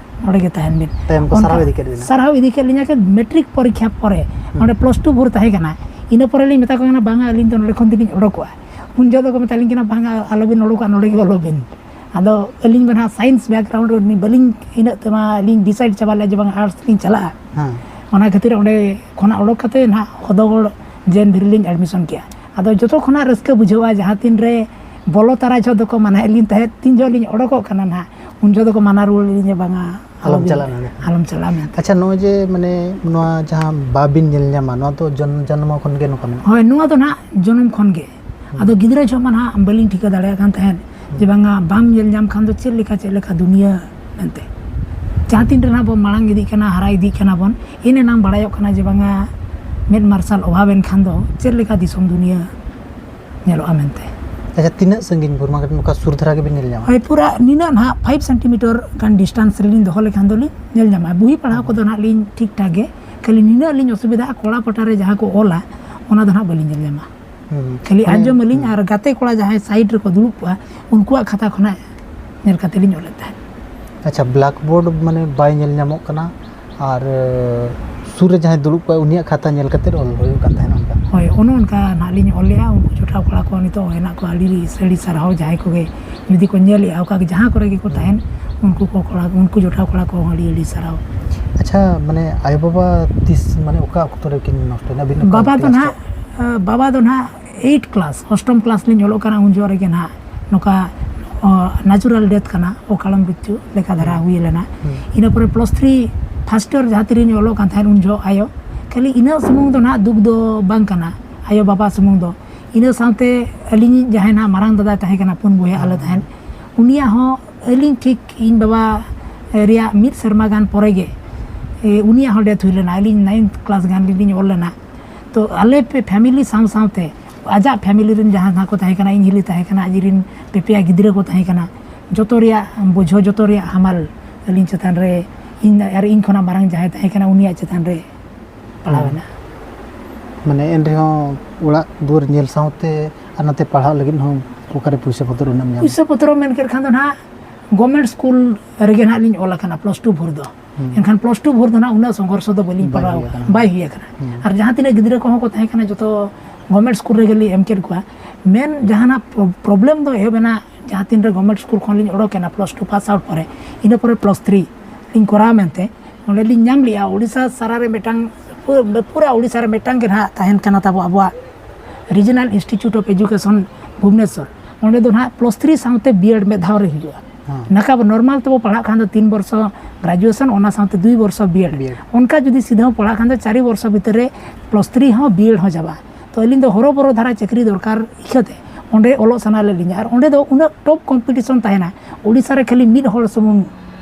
ᱱᱚᱰᱮ ᱜᱮ ᱛᱟᱦᱮᱱ ᱵᱤᱱ᱾" ᱛᱟᱭᱚᱢ ᱠᱚ ᱚᱱᱠᱟ ᱥᱟᱨᱦᱟᱣ ᱤᱫᱤ ᱠᱮᱫ ᱵᱤᱱᱟ᱾ ᱥᱟᱨᱦᱟᱣ ᱤᱫᱤ ᱠᱮᱫ ᱞᱤᱧᱟ ᱠᱚ ᱢᱮᱴᱨᱤᱠ ᱯᱚᱨᱤᱠᱠᱷᱟ ᱯᱚᱨᱮ᱾ ᱦᱩᱸ᱾ ᱚᱸᱰᱮ ᱯᱞᱟᱥ ᱴᱩ ᱵᱷᱳᱨ ᱛᱟᱦᱮᱸ ᱠᱟᱱᱟ᱾ ᱤᱱᱟᱹ ᱯᱚᱨᱮ ᱞᱤᱧ ᱢᱮᱛᱟ ᱠᱚ ᱠᱟᱱᱟ, "ᱵᱟᱝᱟ, ᱟᱹᱞᱤᱧ ᱫᱚ ᱱᱚᱰᱮ ᱠᱷᱚᱱ ᱫᱚᱞᱤᱧ ᱚᱰᱚᱠᱚᱜᱼᱟ᱾" ᱩᱱ ᱡᱚᱦᱚᱜ ᱫᱚᱠᱚ ᱢᱮᱛᱟᱞᱤᱧ ᱠᱟᱱᱟ, "ᱵᱟᱝᱟ, ᱟᱞᱚᱵᱤᱱ ᱚᱰᱚᱠᱚᱜᱼᱟ, ᱱᱚᱰᱮ ᱜᱮ ᱚᱞᱚᱜ ᱵᱤᱱ᱾" ᱟᱫᱚ ᱟᱹᱞᱤᱧ ᱫᱚ ᱱᱟᱦᱟᱜ ᱥᱟᱭᱮᱱᱥ ᱵᱮᱠᱜᱨᱟᱣᱩᱱᱰ ᱨᱮ ᱵᱟᱹᱞᱤᱧ, ᱤᱱᱟᱹᱜ ᱛᱮᱢᱟ ᱟᱹᱞᱤᱧ ᱰᱤᱥᱟᱭᱤᱰ ᱪᱟᱵᱟ ᱞᱮᱫᱼᱟ ᱡᱮ ᱵᱟᱝ, ᱟᱨᱴᱥ ᱞᱤᱧ ᱪᱟᱞᱟᱜᱼᱟ᱾ ᱦᱮᱸ ᱚᱱᱟ ᱠᱷᱟᱹᱛᱤᱨ ᱚᱸᱰᱮ ᱠᱷᱚᱱᱟᱜ ᱚᱰᱚᱠ ᱠᱟᱛᱮ ᱱᱟᱦᱟᱜ ᱦᱚᱫᱚᱜᱚᱲ ᱡᱮᱱ ᱫᱷᱤᱨᱤ ᱞᱤᱧ ᱮᱰᱢᱤᱥᱚᱱ ᱠᱮᱜᱼᱟ᱾ ᱟᱫᱚ ᱡᱚᱛᱚ ᱠᱷᱚᱱᱟᱜ ᱨᱟᱹᱥᱠᱟᱹ ᱵᱩᱡᱷᱟᱹᱣᱟ ᱡᱟᱦᱟᱸ ᱛᱤᱱ ᱨᱮ ᱵᱚᱞᱚ ᱛᱟᱨᱟ ᱡᱚᱦᱚᱜ ᱫᱚᱠᱚ ᱢᱟᱱᱟᱭᱮᱫ ᱞᱤᱧ ᱛᱟᱦᱮᱸᱫ, ᱛᱤᱱ ᱡᱚᱦᱚᱜ ᱞᱤᱧ ᱚᱰᱚᱠᱚᱜ ᱠᱟᱱᱟ ᱱᱟᱦᱟᱜ, ᱩᱱ ᱡᱚᱦᱚᱜ ᱫᱚᱠᱚ ᱢᱟᱱᱟ ᱨᱩᱣᱟᱹᱲ ᱞᱤᱧᱟ, "ᱵᱟᱝᱟ, ᱟᱞᱚᱢ ᱟᱞᱚᱵᱤᱱ, ᱪᱟᱞᱟᱜᱼᱟ ᱱᱚᱰᱮ᱾ ᱟᱞᱚᱢ ᱪᱟᱞᱟᱜᱼᱟ" ᱢᱮᱱᱛᱮ᱾ ᱟᱪᱪᱷᱟ, ᱱᱚᱜᱼᱚᱭ ᱡᱮ ᱢᱟᱱᱮ ᱱᱚᱣᱟ ᱡᱟᱦᱟᱸ ᱵᱟᱵᱤᱱ ᱧᱮᱞ ᱧᱟᱢᱟ, ᱱᱚᱣᱟ ᱫᱚ ᱡᱚᱱ- ᱡᱚᱱᱢᱚ ᱠᱷᱚᱱ ᱜᱮ ᱱᱚᱝᱠᱟ ᱢᱮᱱᱟᱜᱼᱟ? ᱦᱳᱭ, ᱱᱚᱣᱟ ᱫᱚ ᱱᱟᱦᱟᱜ ᱡᱚᱱᱚᱢ ᱠᱷᱚᱱ ᱜᱮ᱾ ᱟᱫᱚ ᱜᱤᱫᱽᱨᱟᱹ ᱡᱚᱦᱚᱜ ᱢᱟ ᱱᱟᱦᱟᱜ ᱵᱟᱹᱞᱤᱧ ᱴᱷᱤᱠᱟᱹ ᱫᱟᱲᱮᱭᱟᱜ ᱠᱟᱱ ᱛᱟᱦᱮᱸᱫ ᱡᱮ ᱵᱟᱝᱟ, ᱵᱟᱢ ᱧᱮᱞ ᱧᱟᱢ ᱠᱷᱟᱱ ᱫᱚ ᱪᱮᱫ ᱞᱮᱠᱟ, ᱪᱮᱫ ᱞᱮᱠᱟ ᱫᱩᱱᱤᱭᱟᱹ ᱢᱮᱱᱛᱮ᱾ ᱡᱟᱦᱟᱸ ᱛᱤᱱ ᱨᱮ ᱱᱟᱦᱟᱜ ᱵᱚᱱ ᱢᱟᱲᱟᱝ ᱤᱫᱤᱜ ᱠᱟᱱᱟ, ᱦᱟᱨᱟ ᱤᱫᱤᱜ ᱠᱟᱱᱟ ᱵᱚᱱ, ᱮᱱ ᱮᱱᱟᱝ ᱵᱟᱲᱟᱭᱚᱜ ᱠᱟᱱᱟ ᱡᱮ ᱵᱟᱝᱟ, ᱢᱮᱫ ᱢᱟᱨᱥᱟᱞ ᱚᱵᱷᱟᱵ ᱮᱱ ᱠᱷᱟᱱ ᱫᱚ ᱪᱮᱫ ᱞᱮᱠᱟ ᱫᱤᱥᱚᱢ ᱫᱩᱱᱤᱭᱟᱹ ᱧᱮᱞᱚᱜᱼᱟ ᱢᱮᱱᱛᱮ᱾ ᱟᱪᱪᱷᱟ, ᱛᱤᱱᱟᱹᱜ ᱥᱟᱺᱜᱤᱧ ᱵᱩᱨᱢᱟ ᱜᱷᱟᱴ ᱱᱚᱝᱠᱟ ᱥᱩᱨ ᱫᱷᱟᱨᱟ ᱜᱮᱵᱤᱱ ᱧᱮᱞ ᱧᱟᱢᱟ? ᱦᱳᱭ, ᱯᱩᱨᱟᱹ ᱱᱤᱱᱟᱹᱜ ᱱᱟᱦᱟᱜ ᱯᱷᱟᱭᱤᱵᱷ ᱥᱮᱱᱴᱤᱢᱤᱴᱟᱨ ᱜᱟᱱ ᱰᱤᱥᱴᱟᱱᱥ ᱨᱮᱞᱤᱧ ᱫᱚᱦᱚ ᱞᱮᱠᱷᱟᱱ ᱫᱚᱞᱤᱧ ᱧᱮᱞ ᱧᱟᱢᱟ᱾ ᱵᱩᱦᱤ ᱯᱟᱲᱦᱟᱣ ᱠᱚᱫᱚ ᱱᱟᱦᱟᱜ ᱞᱤᱧ ᱴᱷᱤᱠ ᱴᱷᱟᱠ ᱜᱮ, ᱠᱷᱟᱹᱞᱤ ᱱᱤᱱᱟᱹᱜ ᱞᱤᱧ ᱚᱥᱩᱵᱤᱫᱷᱟᱜᱼᱟ, ᱠᱚᱲᱟ ᱯᱟᱴᱟ ᱨᱮ ᱡᱟᱦᱟᱸ ᱠᱚ ᱚᱞᱟ, ᱚᱱᱟ ᱫᱚ ᱱᱟᱦᱟᱜ ᱵᱟᱹᱞᱤᱧ ᱧᱮᱞ ᱧᱟᱢᱟ᱾ ᱦᱩᱸ᱾ ᱠᱷᱟᱹᱞᱤ ᱢᱟᱱᱮ, ᱟᱸᱡᱚᱢ ᱟᱹᱞᱤᱧ, ᱟᱨ ᱜᱟᱛᱮ ᱠᱚᱲᱟ ᱡᱟᱦᱟᱸᱭ ᱥᱟᱭᱤᱰ ᱨᱮᱠᱚ ᱫᱩᱲᱩᱵ ᱠᱚᱜᱼᱟ, ᱩᱱᱠᱩᱣᱟᱜ ᱠᱷᱟᱛᱟ ᱠᱷᱚᱱᱟᱜ ᱧᱮᱞ ᱠᱟᱛᱮ ᱞᱤᱧ ᱚᱞᱮᱫ ᱛᱟᱦᱮᱸᱫ᱾ ᱟᱪᱪᱷᱟ, ᱵᱞᱮᱠᱵᱳᱨᱰ ᱢᱟᱱᱮ ᱵᱟᱭ ᱧᱮᱞ ᱧᱟᱢᱚᱜ ᱠᱟᱱᱟ, ᱟᱨ ᱥᱩᱨ ᱨᱮ ᱡᱟᱦᱟᱸᱭ ᱫᱩᱲᱩᱵ ᱠᱚᱜᱼᱟᱭ, ᱩᱱᱤᱭᱟᱜ ᱠᱷᱟᱛᱟ ᱧᱮᱞ ᱠᱟᱛᱮ ᱚᱞ ᱦᱩᱭᱩᱜ ᱠᱟᱱ ᱛᱟᱦᱮᱸᱫ ᱚᱱᱠᱟ᱾ ᱦᱳᱭ, ᱚᱱᱮ ᱚᱱᱠᱟ ᱱᱟᱦᱟᱜ ᱞᱤᱧ ᱚᱞ ᱞᱮᱜᱼᱟ᱾ ᱩᱱᱠᱩ ᱡᱚᱴᱟᱣ ᱠᱚᱲᱟ ᱠᱚ ᱱᱤᱛᱚᱜ ᱦᱮᱱᱟᱜ ᱠᱚᱣᱟ, ᱟᱹᱰᱤ ᱟᱹᱰᱤ ᱥᱟᱨᱦᱟᱣ᱾ ᱡᱟᱦᱟᱸᱭ ᱠᱚᱜᱮ ᱡᱩᱫᱤ ᱠᱚ ᱧᱮᱞᱮᱜᱼᱟ, ᱚᱠᱟ ᱜᱮ ᱡᱟᱦᱟᱸ ᱠᱚᱨᱮ ᱜᱮᱠᱚ ᱛᱟᱦᱮᱱ, ᱩᱱᱠᱩ ᱠᱚ ᱠᱚᱲᱟ, ᱩᱱᱠᱩ ᱡᱚᱴᱟᱣ ᱠᱚᱲᱟ ᱠᱚᱦᱚᱸ ᱟᱹᱰᱤ ᱟᱹᱰᱤ ᱥᱟᱨᱦᱟᱣ᱾ ᱟᱪᱪᱷᱟ, ᱢᱟᱱᱮ ᱟᱭᱳᱼᱵᱟᱵᱟ ᱛᱤᱥ, ᱢᱟᱱᱮ ᱚᱠᱟ ᱚᱠᱛᱚ ᱨᱮᱠᱤᱱ ᱱᱚᱥᱴᱚᱭᱮᱱᱟ? ᱟᱹᱵᱤᱱ ᱚᱠᱟ ᱵᱟᱵᱟ ᱫᱚ class ᱱᱟᱦᱟᱜ, ᱵᱟᱵᱟ ᱫᱚ ᱱᱟᱦᱟᱜ ᱮᱭᱤᱴ ᱠᱞᱟᱥ, ᱚᱥᱴᱚᱢ ᱠᱞᱟᱥ ᱞᱤᱧ ᱚᱞᱚᱜ ᱠᱟᱱᱟ, ᱩᱱ ᱡᱚᱦᱚᱜ ᱨᱮᱜᱮ ᱱᱟᱦᱟᱜ ᱱᱚᱝᱠᱟ ᱱᱟᱪᱩᱨᱟᱞ ᱰᱮᱛᱷ ᱠᱟᱱᱟ, ᱚᱠᱟᱞᱚᱢ ᱢᱨᱤᱛᱭᱩ ᱞᱮᱠᱟ ᱫᱷᱟᱨᱟ ᱦᱩᱭ ᱞᱮᱱᱟ᱾ ᱤᱱᱟᱹ ᱯᱚᱨᱮ ᱯᱞᱟᱥ ᱛᱷᱨᱤ ᱯᱷᱟᱥᱴ ᱤᱭᱟᱨ ᱡᱟᱦᱟᱸ ᱛᱤᱨᱤᱧ ᱚᱞᱚᱜ ᱠᱟᱱ ᱛᱟᱦᱮᱸᱫ, ᱩᱱ ᱡᱚᱦᱚᱜ ᱟᱭᱳ, ᱠᱷᱟᱹᱞᱤ ᱤᱱᱟᱹ ᱥᱩᱢᱩᱝ ᱫᱚ ᱱᱟᱦᱟᱜ ᱫᱩᱠ ᱫᱚ ᱵᱟᱝ ᱠᱟᱱᱟ ᱟᱭᱳ ᱵᱟᱵᱟ ᱥᱩᱢᱩᱝ ᱫᱚ᱾ ᱤᱱᱟᱹ ᱥᱟᱶᱛᱮ ᱟᱹᱞᱤᱧᱤᱡ ᱡᱟᱦᱟᱸᱭ ᱱᱟᱦᱟᱜ ᱢᱟᱨᱟᱝ ᱫᱟᱫᱟᱭ ᱛᱟᱦᱮᱸ ᱠᱟᱱᱟ, ᱯᱩᱱ ᱵᱚᱭᱦᱟ ᱟᱞᱮ ᱛᱟᱦᱮᱸᱫ, ᱩᱱᱤᱭᱟᱜ ᱦᱚᱸ ᱟᱹᱞᱤᱧ ᱴᱷᱤᱠ ᱤᱧ ᱵᱟᱵᱟ ᱨᱮᱭᱟᱜ ᱢᱤᱫ ᱥᱮᱨᱢᱟ ᱜᱟᱱ ᱯᱚᱨᱮ ᱜᱮ, ᱮ, ᱩᱱᱤᱭᱟᱜ ᱦᱚᱸ ᱰᱮᱛᱷ ᱦᱩᱭ ᱞᱮᱱᱟ᱾ ᱟᱹᱞᱤᱧ ᱱᱟᱭᱤᱱᱛᱷ ᱠᱞᱟᱥ ᱜᱟᱱ ᱨᱮᱞᱤᱧ ᱚᱞ ᱞᱮᱱᱟ᱾ ᱛᱚ ᱟᱞᱮ ᱯᱮ ᱯᱷᱮᱢᱮᱞᱤ ᱥᱟᱶ ᱥᱟᱶᱛᱮ ᱟᱡᱟᱜ ᱯᱷᱮᱢᱮᱞᱤ ᱨᱮᱱ ᱡᱟᱦᱟᱸ ᱡᱟᱦᱟᱸ ᱠᱚ ᱛᱟᱦᱮᱸ ᱠᱟᱱᱟ, ᱤᱧ ᱦᱤᱞᱤ ᱛᱟᱦᱮᱸ ᱠᱟᱱᱟ, ᱟᱡ ᱨᱮᱱ ᱯᱮ ᱯᱮᱭᱟ ᱜᱤᱫᱽᱨᱟᱹ ᱠᱚ ᱛᱟᱦᱮᱸ ᱠᱟᱱᱟ, ᱡᱚᱛᱚ ᱨᱮᱭᱟᱜ ᱵᱚᱡᱷᱚ, ᱡᱚᱛᱚ ᱨᱮᱭᱟᱜ ᱦᱟᱢᱟᱞ ᱟᱹᱞᱤᱧ ᱪᱮᱛᱟᱱ ᱨᱮ, ᱤᱧ ᱟᱨ ᱤᱧ ᱠᱷᱚᱱᱟᱜ ᱢᱟᱨᱟᱝ ᱡᱟᱦᱟᱸᱭ ᱛᱟᱦᱮᱸ ᱠᱟᱱᱟ, ᱩᱱᱤᱭᱟᱜ ᱪᱮᱛᱟᱱ ᱨᱮ ᱯᱟᱲᱟᱣ ᱮᱱᱟ᱾ ᱢᱟᱱᱮ ᱮᱱ ᱨᱮᱦᱚᱸ ᱚᱲᱟᱜ ᱫᱩᱣᱟᱹᱨ ᱧᱮᱞ ᱥᱟᱶᱛᱮ ᱟᱨ ᱱᱚᱛᱮ ᱯᱟᱲᱦᱟᱜ ᱞᱟᱹᱜᱤᱫ ᱦᱚᱸ ᱚᱠᱟᱨᱮ ᱯᱩᱭᱥᱟᱹ ᱯᱚᱛᱨᱚ ᱩᱱᱟᱹᱜ ᱮᱢ ᱧᱟᱢᱟ? ᱯᱩᱭᱥᱟᱹ ᱯᱚᱛᱨᱚ ᱢᱮᱱ ᱠᱮᱫ ᱠᱷᱟᱱ ᱫᱚ ᱱᱟᱦᱟᱜ ᱜᱚᱵᱷᱢᱮᱱᱴ ᱥᱠᱩᱞ ᱨᱮᱜᱮ ᱱᱟᱦᱟᱜ ᱞᱤᱧ ᱚᱞ ᱟᱠᱟᱱᱟ ᱯᱞᱟᱥ ᱴᱩ ᱵᱷᱳᱨ ᱫᱚ᱾ ᱮᱱᱠᱷᱟᱱ ᱯᱞᱟᱥ ᱴᱩ ᱵᱷᱳᱨ ᱫᱚ ᱱᱟᱦᱟᱜ ᱩᱱᱟᱹᱜ ᱥᱚᱝᱜᱷᱚᱨᱥᱚ ᱫᱚ ᱵᱟᱹᱞᱤᱧ ᱵᱟᱭ ᱯᱟᱲᱟᱣ, ᱦᱩᱭ ᱟᱠᱟᱱᱟ᱾ ᱵᱟᱭ ᱦᱩᱭ ᱟᱠᱟᱱᱟ᱾ ᱟᱨ ᱡᱟᱦᱟᱸ ᱛᱤᱱᱟᱹᱜ ᱜᱤᱫᱽᱨᱟᱹ ᱠᱚᱦᱚᱸ ᱠᱚ ᱛᱟᱦᱮᱸ ᱠᱟᱱᱟ, ᱡᱚᱛᱚ ᱜᱚᱵᱷᱚᱨᱱᱢᱮᱱᱴ ᱥᱠᱩᱞ ᱨᱮᱜᱮ ᱞᱤᱧ ᱮᱢ ᱠᱮᱫ ᱠᱚᱣᱟ᱾ ᱢᱮᱱ ᱡᱟᱦᱟᱱᱟᱜ ᱯᱨᱚ- ᱯᱨᱚᱵᱞᱮᱢ ᱫᱚ ᱮᱦᱚᱵ ᱮᱱᱟ ᱡᱟᱦᱟᱸ ᱛᱤᱱ ᱨᱮ ᱜᱚᱵᱷᱚᱨᱱᱢᱮᱱᱴ ᱥᱠᱩᱞ ᱠᱷᱚᱱ ᱞᱤᱧ ᱚᱰᱚᱠ ᱮᱱᱟ, ᱯᱞᱟᱥ ᱴᱩ ᱯᱟᱥ ᱟᱣᱩᱴ ᱯᱚᱨᱮ, ᱤᱱᱟᱹ ᱯᱚᱨᱮ ᱯᱞᱟᱥ ᱛᱷᱨᱤ ᱞᱤᱧ ᱠᱚᱨᱟᱣᱟ ᱢᱮᱱᱛᱮ ᱚᱸᱰᱮ ᱞᱤᱧ ᱧᱟᱢ ᱞᱮᱜᱼᱟ᱾ ᱳᱰᱤᱥᱟ ᱥᱟᱨᱟ ᱨᱮ ᱢᱤᱫᱴᱟᱝ, ᱯᱩᱨᱟᱹ, ᱯᱩᱨᱟᱹ ᱳᱰᱤᱥᱟ ᱨᱮ ᱢᱤᱫᱴᱟᱝ ᱜᱮ ᱱᱟᱦᱟᱜ ᱛᱟᱦᱮᱱ ᱠᱟᱱᱟ ᱛᱟᱵᱚ ᱟᱵᱚᱣᱟᱜ regional institute of education Bhubaneswar. ᱚᱸᱰᱮ ᱫᱚ ᱱᱟᱦᱟᱜ ᱯᱞᱟᱥ ᱛᱷᱨᱤ ᱥᱟᱶᱛᱮ ᱵᱤᱭᱮᱰ ᱢᱤᱫ ᱫᱷᱟᱣ ᱨᱮ ᱦᱩᱭᱩᱜᱼᱟ᱾ ᱦᱮᱸ᱾ ᱱᱟᱠᱟ ᱟᱵᱚ ᱱᱚᱨᱢᱟᱞ ᱛᱮᱵᱚ ᱯᱟᱲᱦᱟᱜ ᱠᱷᱟᱱ ᱫᱚ ᱛᱤᱱ ᱵᱚᱨᱥᱚ ᱜᱨᱟᱡᱩᱭᱮᱥᱚᱱ, ᱚᱱᱟ ᱥᱟᱶᱛᱮ ᱫᱩᱭ ᱵᱚᱨᱥᱚ ᱵᱤᱭᱮᱰ᱾ ᱵᱤᱭᱮᱰ᱾ ᱚᱱᱠᱟ ᱡᱩᱫᱤ ᱥᱤᱫᱷᱟᱹ ᱯᱟᱲᱦᱟᱜ ᱠᱷᱟᱱ ᱫᱚ ᱪᱟᱨᱤ ᱵᱚᱨᱥᱚ ᱵᱷᱤᱛᱤᱨ ᱨᱮ ᱯᱞᱟᱥ ᱛᱷᱨᱤ ᱦᱚᱸ ᱵᱤᱭᱮᱰ ᱦᱚᱸ ᱪᱟᱵᱟᱜᱼᱟ᱾ ᱛᱚ ᱟᱹᱞᱤᱧ ᱫᱚ ᱦᱚᱨᱚᱵᱚᱨᱚ ᱫᱷᱟᱨᱟ ᱪᱟᱹᱠᱨᱤ ᱫᱚᱨᱠᱟᱨ ᱤᱠᱷᱟᱹᱛᱮ ᱚᱸᱰᱮ ᱚᱞᱚᱜ ᱥᱟᱱᱟ ᱞᱮᱫ ᱞᱤᱧᱟ᱾ ᱟᱨ ᱚᱸᱰᱮ ᱫᱚ ᱩᱱᱟᱹᱜ ᱴᱚᱯ ᱠᱚᱢᱯᱤᱴᱤᱥᱚᱱ ᱛᱟᱦᱮᱱᱟ, ᱳᱰᱤᱥᱟ ᱨᱮ ᱠᱷᱟᱹᱞᱤ ᱢᱤᱫ ᱦᱚᱲ ᱥᱩᱢᱩᱝ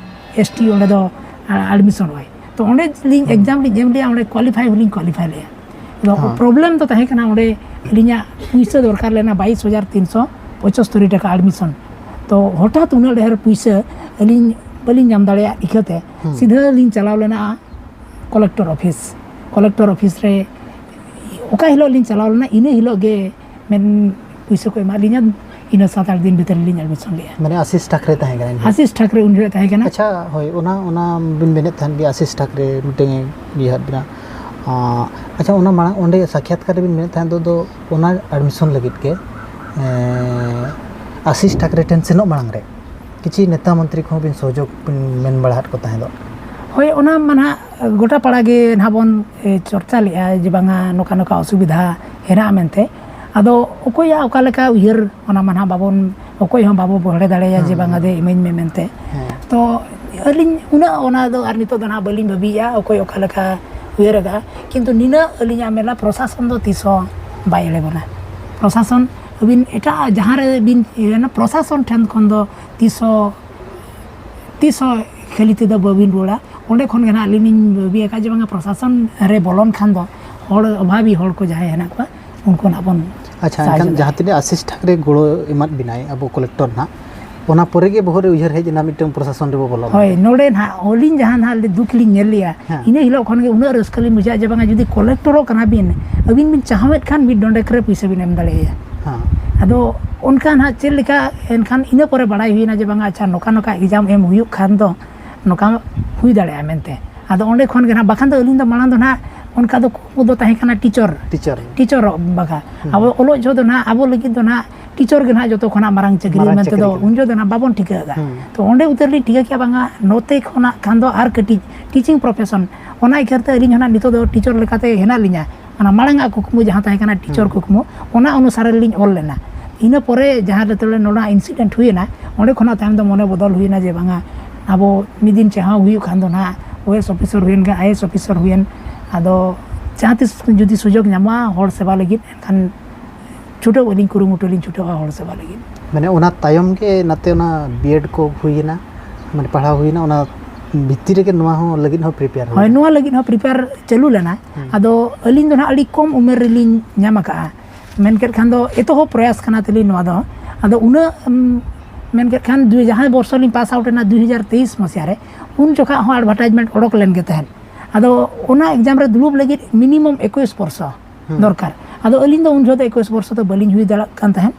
ᱮᱥ ᱴᱤ ᱚᱸᱰᱮ ᱫᱚ, ᱟ, ᱟᱰᱢᱤᱥᱚᱱᱚᱜᱼᱟᱭ᱾ ᱛᱚ ᱚᱸᱰᱮ ᱞᱤᱧ ᱦᱩᱸ᱾ ᱮᱠᱡᱟᱢ ᱞᱤᱧ ᱮᱢ ᱞᱮᱜᱼᱟ, ᱚᱸᱰᱮ ᱠᱳᱣᱟᱞᱤᱯᱷᱟᱭ ᱦᱚᱸᱞᱤᱧ ᱠᱳᱣᱟᱞᱤᱯᱷᱟᱭ ᱞᱮᱜᱼᱟ᱾ ᱟᱫᱚ ᱦᱮᱸ᱾ ᱯᱨᱚᱵᱞᱮᱢ ᱫᱚ ᱛᱟᱦᱮᱸ ᱠᱟᱱᱟ, ᱚᱸᱰᱮ ᱟᱹᱞᱤᱧᱟᱜ ᱯᱩᱭᱥᱟᱹ ᱫᱚᱨᱠᱟᱨ ᱞᱮᱱᱟ ᱵᱟᱭᱤᱥ ᱦᱟᱡᱟᱨ ᱛᱤᱱᱥᱚ ᱯᱚᱸᱪᱟᱛᱛᱳᱨ ᱴᱟᱠᱟ ᱟᱰᱢᱤᱥᱚᱱ᱾ ᱛᱚ ᱦᱚᱴᱟᱛ ᱩᱱᱟᱹᱜ ᱰᱷᱮᱨ ᱯᱩᱭᱥᱟᱹ ᱟᱹᱞᱤᱧ ᱵᱟᱹᱞᱤᱧ ᱧᱟᱢ ᱫᱟᱲᱮᱭᱟᱜ ᱤᱠᱷᱟᱹᱛᱮ ᱦᱩᱸ᱾ ᱥᱤᱫᱷᱟᱹ ᱞᱤᱧ ᱪᱟᱞᱟᱣ ᱞᱮᱱᱟ ᱠᱚᱞᱮᱠᱴᱚᱨ ᱚᱯᱷᱤᱥ᱾ ᱠᱚᱞᱮᱠᱴᱚᱨ ᱚᱯᱷᱤᱥ ᱨᱮ ᱚᱠᱟ ᱦᱤᱞᱳᱜ ᱞᱤᱧ ᱪᱟᱞᱟᱣ ᱞᱮᱱᱟ, ᱤᱱᱟᱹ ᱦᱤᱞᱳᱜ ᱜᱮ ᱢᱮᱱ ᱯᱩᱭᱥᱟᱹ ᱠᱚ ᱮᱢᱟᱫ ᱞᱤᱧᱟ᱾ ᱤᱱᱟᱹ ᱥᱟᱛ ᱟᱴ ᱫᱤᱱ ᱵᱷᱤᱛᱨᱤ ᱞᱤᱧ ᱟᱰᱢᱤᱥᱚᱱ ᱞᱮᱜᱼᱟ᱾ ᱢᱟᱱᱮ ᱟᱥᱤᱥ ᱴᱷᱟᱠᱨᱮ ᱛᱟᱦᱮᱸ ᱠᱟᱱᱟ ᱮᱱᱦᱤᱞᱳᱜ? ᱟᱥᱤᱥ ᱴᱷᱟᱠᱨᱮ ᱩᱱ ᱡᱚᱦᱚᱜ ᱛᱟᱦᱮᱸ ᱠᱟᱱᱟ᱾ ᱟᱪᱪᱷᱟ, ᱦᱳᱭ, ᱚᱱᱟ, ᱚᱱᱟ ᱵᱤᱱ ᱢᱮᱱᱮᱫ ᱛᱟᱦᱮᱱ ᱜᱮ ᱟᱥᱤᱥ ᱴᱷᱟᱠᱨᱮ ᱢᱤᱫᱴᱮᱱ ᱤᱭᱟᱹ ᱦᱟᱫ ᱵᱮᱱᱟ᱾ ᱟᱸ, ᱟᱪᱪᱷᱟ, ᱚᱱᱟ ᱢᱟᱲᱟᱝ ᱚᱸᱰᱮ ᱥᱟᱠᱷᱭᱟᱛᱠᱟᱨ ᱨᱮᱵᱤᱱ ᱢᱮᱱᱮᱫ ᱛᱟᱦᱮᱸᱫ ᱫᱚ, ᱫᱚ ᱚᱱᱟ ᱟᱰᱢᱤᱥᱚᱱ ᱞᱟᱹᱜᱤᱫ ᱜᱮ, ᱮᱸ, ᱟᱥᱤᱥ ᱴᱷᱟᱠᱨᱮ ᱴᱷᱮᱱ ᱥᱮᱱᱚᱜ ᱢᱟᱲᱟᱝ ᱨᱮ ᱠᱤᱪᱷᱤ ᱱᱮᱛᱟ ᱢᱚᱱᱛᱨᱤ ᱠᱚᱦᱚᱸ ᱵᱤᱱ ᱥᱚᱦᱚᱡᱳᱜᱽ ᱵᱤᱱ ᱢᱮᱱ ᱵᱟᱲᱟ ᱟᱫ ᱠᱚ ᱛᱟᱦᱮᱸᱫᱚᱜ? ᱦᱳᱭ, ᱚᱱᱟ ᱢᱟ ᱱᱟᱦᱟᱜ ᱜᱚᱴᱟ ᱯᱟᱲᱟ ᱜᱮ ᱱᱟᱦᱟᱜ ᱵᱚᱱ, ᱮ, ᱪᱚᱨᱪᱟ ᱞᱮᱜᱼᱟ ᱡᱮ ᱵᱟᱝᱟ ᱱᱚᱝᱠᱟ ᱱᱚᱝᱠᱟ ᱚᱥᱩᱵᱤᱫᱷᱟ ᱦᱮᱱᱟᱜᱼᱟ ᱢᱮᱱᱛᱮ᱾ ᱟᱫᱚ ᱚᱠᱚᱭᱟᱜ ᱚᱠᱟ ᱞᱮᱠᱟ ᱩᱭᱦᱟᱹᱨ, ᱚᱱᱟ ᱢᱟ ᱱᱟᱦᱟᱜ ᱵᱟᱵᱚᱱ, ᱚᱠᱚᱭ ᱦᱚᱸ ᱵᱟᱵᱚ ᱵᱚᱦᱲᱮ ᱫᱟᱲᱮᱭᱟᱭᱟ ᱡᱮ ᱦᱮᱸ, ᱵᱟᱝᱟ ᱦᱮᱸ᱾ ᱫᱮ ᱤᱢᱟᱹᱧ ᱢᱮ ᱢᱮᱱᱛᱮ᱾ ᱦᱮᱸ᱾ ᱛᱚ ᱟᱹᱞᱤᱧ ᱩᱱᱟᱹᱜ ᱚᱱᱟ ᱫᱚ ᱟᱨ ᱱᱤᱛᱚᱜ ᱫᱚ ᱱᱟᱦᱟᱜ ᱵᱟᱹᱞᱤᱧ ᱵᱷᱟᱹᱵᱤᱭᱮᱫᱼᱟ ᱚᱠᱚᱭ ᱚᱠᱟ ᱞᱮᱠᱟ ᱩᱭᱦᱟᱹᱨ ᱟᱠᱟᱫᱼᱟ, ᱠᱤᱱᱛᱩ ᱱᱤᱱᱟᱹᱜ ᱟᱹᱞᱤᱧᱟᱜ ᱢᱮᱱᱟ ᱯᱨᱚᱥᱟᱥᱚᱱ ᱫᱚ ᱛᱤᱥ ᱦᱚᱸ ᱵᱟᱭ ᱮᱲᱮ ᱵᱚᱱᱟ᱾ ᱯᱨᱚᱥᱟᱥᱚᱱ ᱟᱹᱵᱤᱱ ᱮᱴᱟᱜ ᱡᱟᱦᱟᱸ ᱨᱮ ᱵᱤᱱ ᱤᱭᱟᱹᱭᱟ, ᱯᱨᱚᱥᱟᱥᱚᱱ ᱴᱷᱮᱱ ᱠᱷᱚᱱ ᱫᱚ ᱛᱤᱥ ᱦᱚᱸ, ᱛᱤᱥ ᱦᱚᱸ ᱠᱷᱟᱹᱞᱤ ᱛᱮᱫᱚ ᱵᱟᱹᱵᱤᱱ ᱨᱩᱣᱟᱹᱲᱟ᱾ ᱚᱸᱰᱮ ᱠᱷᱚᱱ ᱜᱮ ᱱᱟᱦᱟᱜ ᱟᱹᱞᱤᱧ ᱞᱤᱧ ᱵᱷᱟᱹᱵᱤ ᱟᱠᱟᱫ ᱡᱮ ᱵᱟᱝᱟ ᱯᱨᱚᱥᱟᱥᱚᱱ ᱨᱮ ᱵᱚᱞᱚᱱ ᱠᱷᱟᱱ ᱫᱚ ᱦᱚᱲ ᱚᱵᱷᱟᱵᱤ ᱦᱚᱲ ᱠᱚ ᱡᱟᱦᱟᱸᱭ ᱦᱮᱱᱟᱜ ᱠᱚᱣᱟ ᱩᱱᱠᱩ ᱱᱟᱦᱟᱜ ᱵᱚᱱ ᱟᱪᱪᱷᱟ, ᱥᱟᱦᱟᱡᱽᱡᱚ ᱮᱱᱠᱷᱟᱱ ᱫᱟᱲᱮᱭᱟᱜᱼᱟ᱾ ᱡᱟᱦᱟᱸ ᱛᱤᱱᱟᱹᱜ ᱟᱥᱤᱥ ᱴᱷᱟᱠᱨᱮ ᱜᱚᱲᱚ ᱮᱢᱟᱫ ᱵᱤᱱᱟᱭ ᱟᱵᱚ ᱠᱚᱞᱮᱠᱴᱚᱨ ᱱᱟᱦᱟᱜ, ᱚᱱᱟ ᱯᱚᱨᱮ ᱜᱮ ᱵᱚᱦᱚᱜ ᱨᱮ ᱩᱭᱦᱟᱹᱨ ᱦᱮᱡ ᱮᱱᱟ ᱢᱤᱫᱴᱟᱝ ᱯᱨᱚᱥᱟᱥᱚᱱ ᱨᱮᱵᱚ ᱵᱚᱞᱚᱱᱟ᱾ ᱦᱳᱭ, ᱱᱚᱰᱮ ᱱᱟᱦᱟᱜ ᱟᱹᱞᱤᱧ ᱡᱟᱦᱟᱸ ᱱᱟᱦᱟᱜ ᱫᱩᱠ ᱞᱤᱧ ᱧᱮᱞ ᱞᱮᱜᱼᱟ, ᱦᱮᱸ᱾ ᱤᱱᱟᱹ ᱦᱤᱞᱳᱜ ᱠᱷᱚᱱ ᱜᱮ ᱩᱱᱟᱹᱜ ᱨᱟᱹᱥᱠᱟᱹ ᱞᱤᱧ ᱵᱩᱡᱷᱟᱹᱣᱟ ᱡᱮ ᱵᱟᱝᱟ ᱡᱩᱫᱤ ᱠᱚᱞᱮᱠᱴᱚᱨᱚᱜ ᱠᱟᱱᱟ ᱵᱤᱱ, ᱟᱹᱵᱤᱱ ᱵᱤᱱ ᱪᱟᱦᱟᱣᱮᱫ ᱠᱷᱟᱱ ᱢᱤᱫ ᱰᱚᱸᱰᱮᱠ ᱨᱮ ᱯᱩᱭᱥᱟᱹ ᱵᱤᱱ ᱮᱢ ᱫᱟᱲᱮᱭᱟᱭᱟ᱾ ᱦᱮᱸ᱾ ᱟᱫᱚ ᱚᱱᱠᱟ ᱱᱟᱦᱟᱜ ᱪᱮᱫ ᱞᱮᱠᱟ ᱮᱱᱠᱷᱟᱱ ᱤᱱᱟᱹ ᱯᱚᱨᱮ ᱵᱟᱲᱟᱭ ᱦᱩᱭᱱᱟ ᱡᱮ ᱵᱟᱝᱟ ᱟᱪᱪᱷᱟ ᱱᱚᱝᱠᱟ ᱱᱚᱝᱠᱟ ᱮᱠᱡᱟᱢ ᱮᱢ ᱦᱩᱭᱩᱜ ᱠᱷᱟᱱ ᱫᱚ ᱱᱚᱝᱠᱟ ᱦᱩᱭ ᱫᱟᱲᱮᱭᱟᱜᱼᱟ ᱢᱮᱱᱛᱮ᱾ ᱟᱫᱚ ᱚᱸᱰᱮ ᱠᱷᱚᱱ ᱜᱮ ᱱᱟᱦᱟᱜ, ᱵᱟᱠᱷᱟᱱ ᱫᱚ ᱟᱹᱞᱤᱧ ᱫᱚ ᱢᱟᱲᱟᱝ ᱫᱚ ᱱᱟᱦᱟᱜ ᱚᱱᱠᱟ ᱫᱚ ᱠᱩᱠᱢᱩ ᱫᱚ ᱛᱟᱦᱮᱸ ᱠᱟᱱᱟ ᱴᱤᱪᱚᱨ᱾ ᱴᱤᱪᱚᱨ᱾ ᱴᱤᱪᱚᱨᱚᱜ ᱵᱟᱠᱷᱨᱟ᱾ ᱦᱩᱸ᱾ ᱟᱵᱚ ᱚᱞᱚᱜ ᱡᱚᱦᱚᱜ ᱫᱚ ᱱᱟᱦᱟᱜ ᱟᱵᱚ ᱞᱟᱹᱜᱤᱫ ᱫᱚ ᱱᱟᱦᱟᱜ ᱴᱤᱪᱚᱨ ᱜᱮ ᱱᱟᱦᱟᱜ ᱡᱚᱛᱚ ᱠᱷᱚᱱᱟᱜ ᱢᱟᱨᱟᱝ ᱪᱟᱹᱠᱨᱤ ᱢᱟᱨᱟᱝ ᱢᱮᱱᱛᱮ ᱫᱚ ᱪᱟᱹᱠᱨᱤ ᱠᱟᱱᱟ᱾ ᱩᱱ ᱡᱚᱦᱚᱜ ᱫᱚ ᱱᱟᱦᱟᱜ ᱵᱟᱵᱚᱱ ᱴᱷᱤᱠᱟᱹ ᱟᱠᱟᱫᱼᱟ᱾ ᱦᱩᱸ᱾ ᱛᱚ ᱚᱸᱰᱮ ᱩᱛᱟᱹᱨ ᱞᱤᱧ ᱴᱷᱤᱠᱟᱹ ᱠᱮᱫᱼᱟ, ᱵᱟᱝᱟ ᱱᱚᱛᱮ ᱠᱷᱚᱱᱟᱜ ᱠᱷᱟᱱ ᱫᱚ ᱟᱨ ᱠᱟᱹᱴᱤᱡ ᱴᱤᱪᱤᱝ ᱯᱨᱚᱯᱷᱮᱥᱚᱱ, ᱚᱱᱟ ᱤᱠᱷᱟᱹᱨ ᱛᱮ ᱟᱹᱞᱤᱧ ᱦᱚᱸ ᱱᱟᱦᱟᱜ ᱱᱤᱛᱚᱜ ᱫᱚ ᱴᱤᱪᱚᱨ ᱞᱮᱠᱟᱛᱮ ᱦᱮᱱᱟᱜ ᱞᱤᱧᱟ᱾ ᱚᱱᱟ ᱢᱟᱲᱟᱝ ᱟᱜ ᱠᱩᱠᱢᱩ ᱡᱟᱦᱟᱸ ᱛᱟᱦᱮᱸ ᱠᱟᱱᱟ ᱴᱤᱪᱚᱨ ᱦᱩᱸ᱾ ᱠᱩᱠᱢᱩ, ᱚᱱᱟ ᱚᱱᱩᱥᱟᱨ ᱨᱮᱞᱤᱧ ᱚᱞ ᱞᱮᱱᱟ᱾ ᱤᱱᱟᱹ ᱯᱚᱨᱮ ᱡᱟᱦᱟᱸ ᱨᱮ ᱛᱟᱦᱞᱮ ᱱᱚᱰᱮ ᱤᱱᱥᱤᱰᱮᱱᱴ ᱦᱩᱭᱮᱱᱟ, ᱚᱸᱰᱮ ᱠᱷᱚᱱᱟᱜ ᱛᱟᱭᱚᱢ ᱫᱚ ᱢᱚᱱᱮ ᱵᱚᱫᱚᱞ ᱦᱩᱭᱮᱱᱟ ᱡᱮ ᱵᱟᱝᱟ ᱟᱵᱚ ᱢᱤᱫ ᱫᱤᱱ ᱪᱟᱦᱟᱣ ᱦᱩᱭᱩᱜ ᱠᱷᱟᱱ ᱫᱚ ᱱᱟᱦᱟᱜ ᱳᱭᱮᱥ ᱚᱯᱷᱤᱥᱟᱨ ᱦᱩᱭᱮᱱ ᱜᱮ, ᱟᱭ ᱮ ᱮᱥ ᱚᱯᱷᱤᱥᱟᱨ ᱦᱩᱭᱮᱱ, ᱟᱫᱚ ᱡᱟᱦᱟᱸ ᱛᱤᱥ ᱡᱩᱫᱤ ᱥᱩᱡᱳᱜᱽ ᱧᱟᱢᱚᱜᱼᱟ ᱦᱚᱲ ᱥᱮᱵᱟ ᱞᱟᱹᱜᱤᱫ, ᱮᱱᱠᱷᱟᱱ ᱪᱷᱩᱴᱟᱹᱣ ᱟᱹᱞᱤᱧ, ᱠᱩᱨᱩᱢᱩᱴᱩ ᱞᱤᱧ ᱪᱷᱩᱴᱟᱹᱣᱟ ᱦᱚᱲ ᱥᱮᱵᱟ ᱞᱟᱹᱜᱤᱫ᱾ ᱢᱟᱱᱮ ᱚᱱᱟ ᱛᱟᱭᱚᱢ ᱜᱮ ᱱᱟᱛᱮ ᱚᱱᱟ ᱵᱤᱭᱮᱰ ᱠᱚ ᱦᱩᱭᱮᱱᱟ, ᱢᱟᱱᱮ ᱯᱟᱲᱦᱟᱣ ᱦᱩᱭᱮᱱᱟ, ᱚᱱᱟ ᱵᱷᱤᱛᱤᱨ ᱨᱮᱜᱮ ᱱᱚᱣᱟ ᱦᱚᱸ ᱞᱟᱹᱜᱤᱫ ᱦᱚᱸ ᱯᱨᱤᱯᱮᱭᱟᱨ ᱦᱳᱭ, ᱦᱩᱭᱮᱱᱟ? ᱱᱚᱣᱟ ᱞᱟᱹᱜᱤᱫ ᱦᱚᱸ ᱯᱨᱤᱯᱮᱭᱟᱨ ᱪᱟᱹᱞᱩ ᱞᱮᱱᱟ᱾ ᱦᱩᱸ᱾ ᱟᱫᱚ ᱟᱹᱞᱤᱧ ᱫᱚ ᱱᱟᱦᱟᱜ ᱟᱹᱰᱤ ᱠᱚᱢ ᱩᱢᱮᱨ ᱨᱮᱞᱤᱧ ᱧᱟᱢ ᱟᱠᱟᱫᱼᱟ᱾ ᱢᱮᱱ ᱠᱮᱫ ᱠᱷᱟᱱ ᱫᱚ ᱮᱛᱚᱦᱚᱵ ᱯᱨᱚᱭᱟᱥ ᱠᱟᱱᱟ ᱛᱟᱹᱞᱤᱧ ᱱᱚᱣᱟ ᱫᱚ᱾ ᱟᱫᱚ ᱩᱱᱟᱹᱜ, ᱩᱢ, ᱢᱮᱱ ᱠᱮᱫ ᱠᱷᱟᱱ ᱫᱩᱭ, ᱡᱟᱦᱟᱸᱭ ᱵᱚᱨᱥᱚ ᱞᱤᱧ ᱯᱟᱥ ᱟᱣᱩᱴ ᱮᱱᱟ ᱫᱩᱭ ᱦᱟᱡᱟᱨ ᱛᱮᱭᱤᱥ ᱢᱟᱥᱤᱦᱟ ᱨᱮ, ᱩᱱ ᱡᱚᱠᱷᱟᱜ ᱦᱚᱸ ᱮᱰᱵᱷᱟᱨᱴᱟᱭᱤᱡᱽᱢᱮᱱᱴ ᱚᱰᱚᱠ ᱞᱮᱱ ᱜᱮ ᱛᱟᱦᱮᱸᱫ᱾ ᱟᱫᱚ ᱚᱱᱟ ᱮᱠᱡᱟᱢ ᱨᱮ ᱫᱩᱲᱩᱵ ᱞᱟᱹᱜᱤᱫ ᱢᱤᱱᱤᱢᱟᱢ ᱮᱠᱩᱥ ᱵᱚᱨᱥᱚ ᱦᱩᱸ᱾ ᱫᱚᱨᱠᱟᱨ᱾ ᱟᱫᱚ ᱟᱹᱞᱤᱧ ᱫᱚ ᱩᱱ ᱡᱚᱦᱚᱜ ᱫᱚ ᱮᱠᱩᱥ ᱵᱚᱨᱥᱚ ᱫᱚ ᱵᱟᱹᱞᱤᱧ ᱦᱩᱭ ᱫᱟᱲᱮᱭᱟᱜ ᱠᱟᱱ ᱛᱟᱦᱮᱸᱫ᱾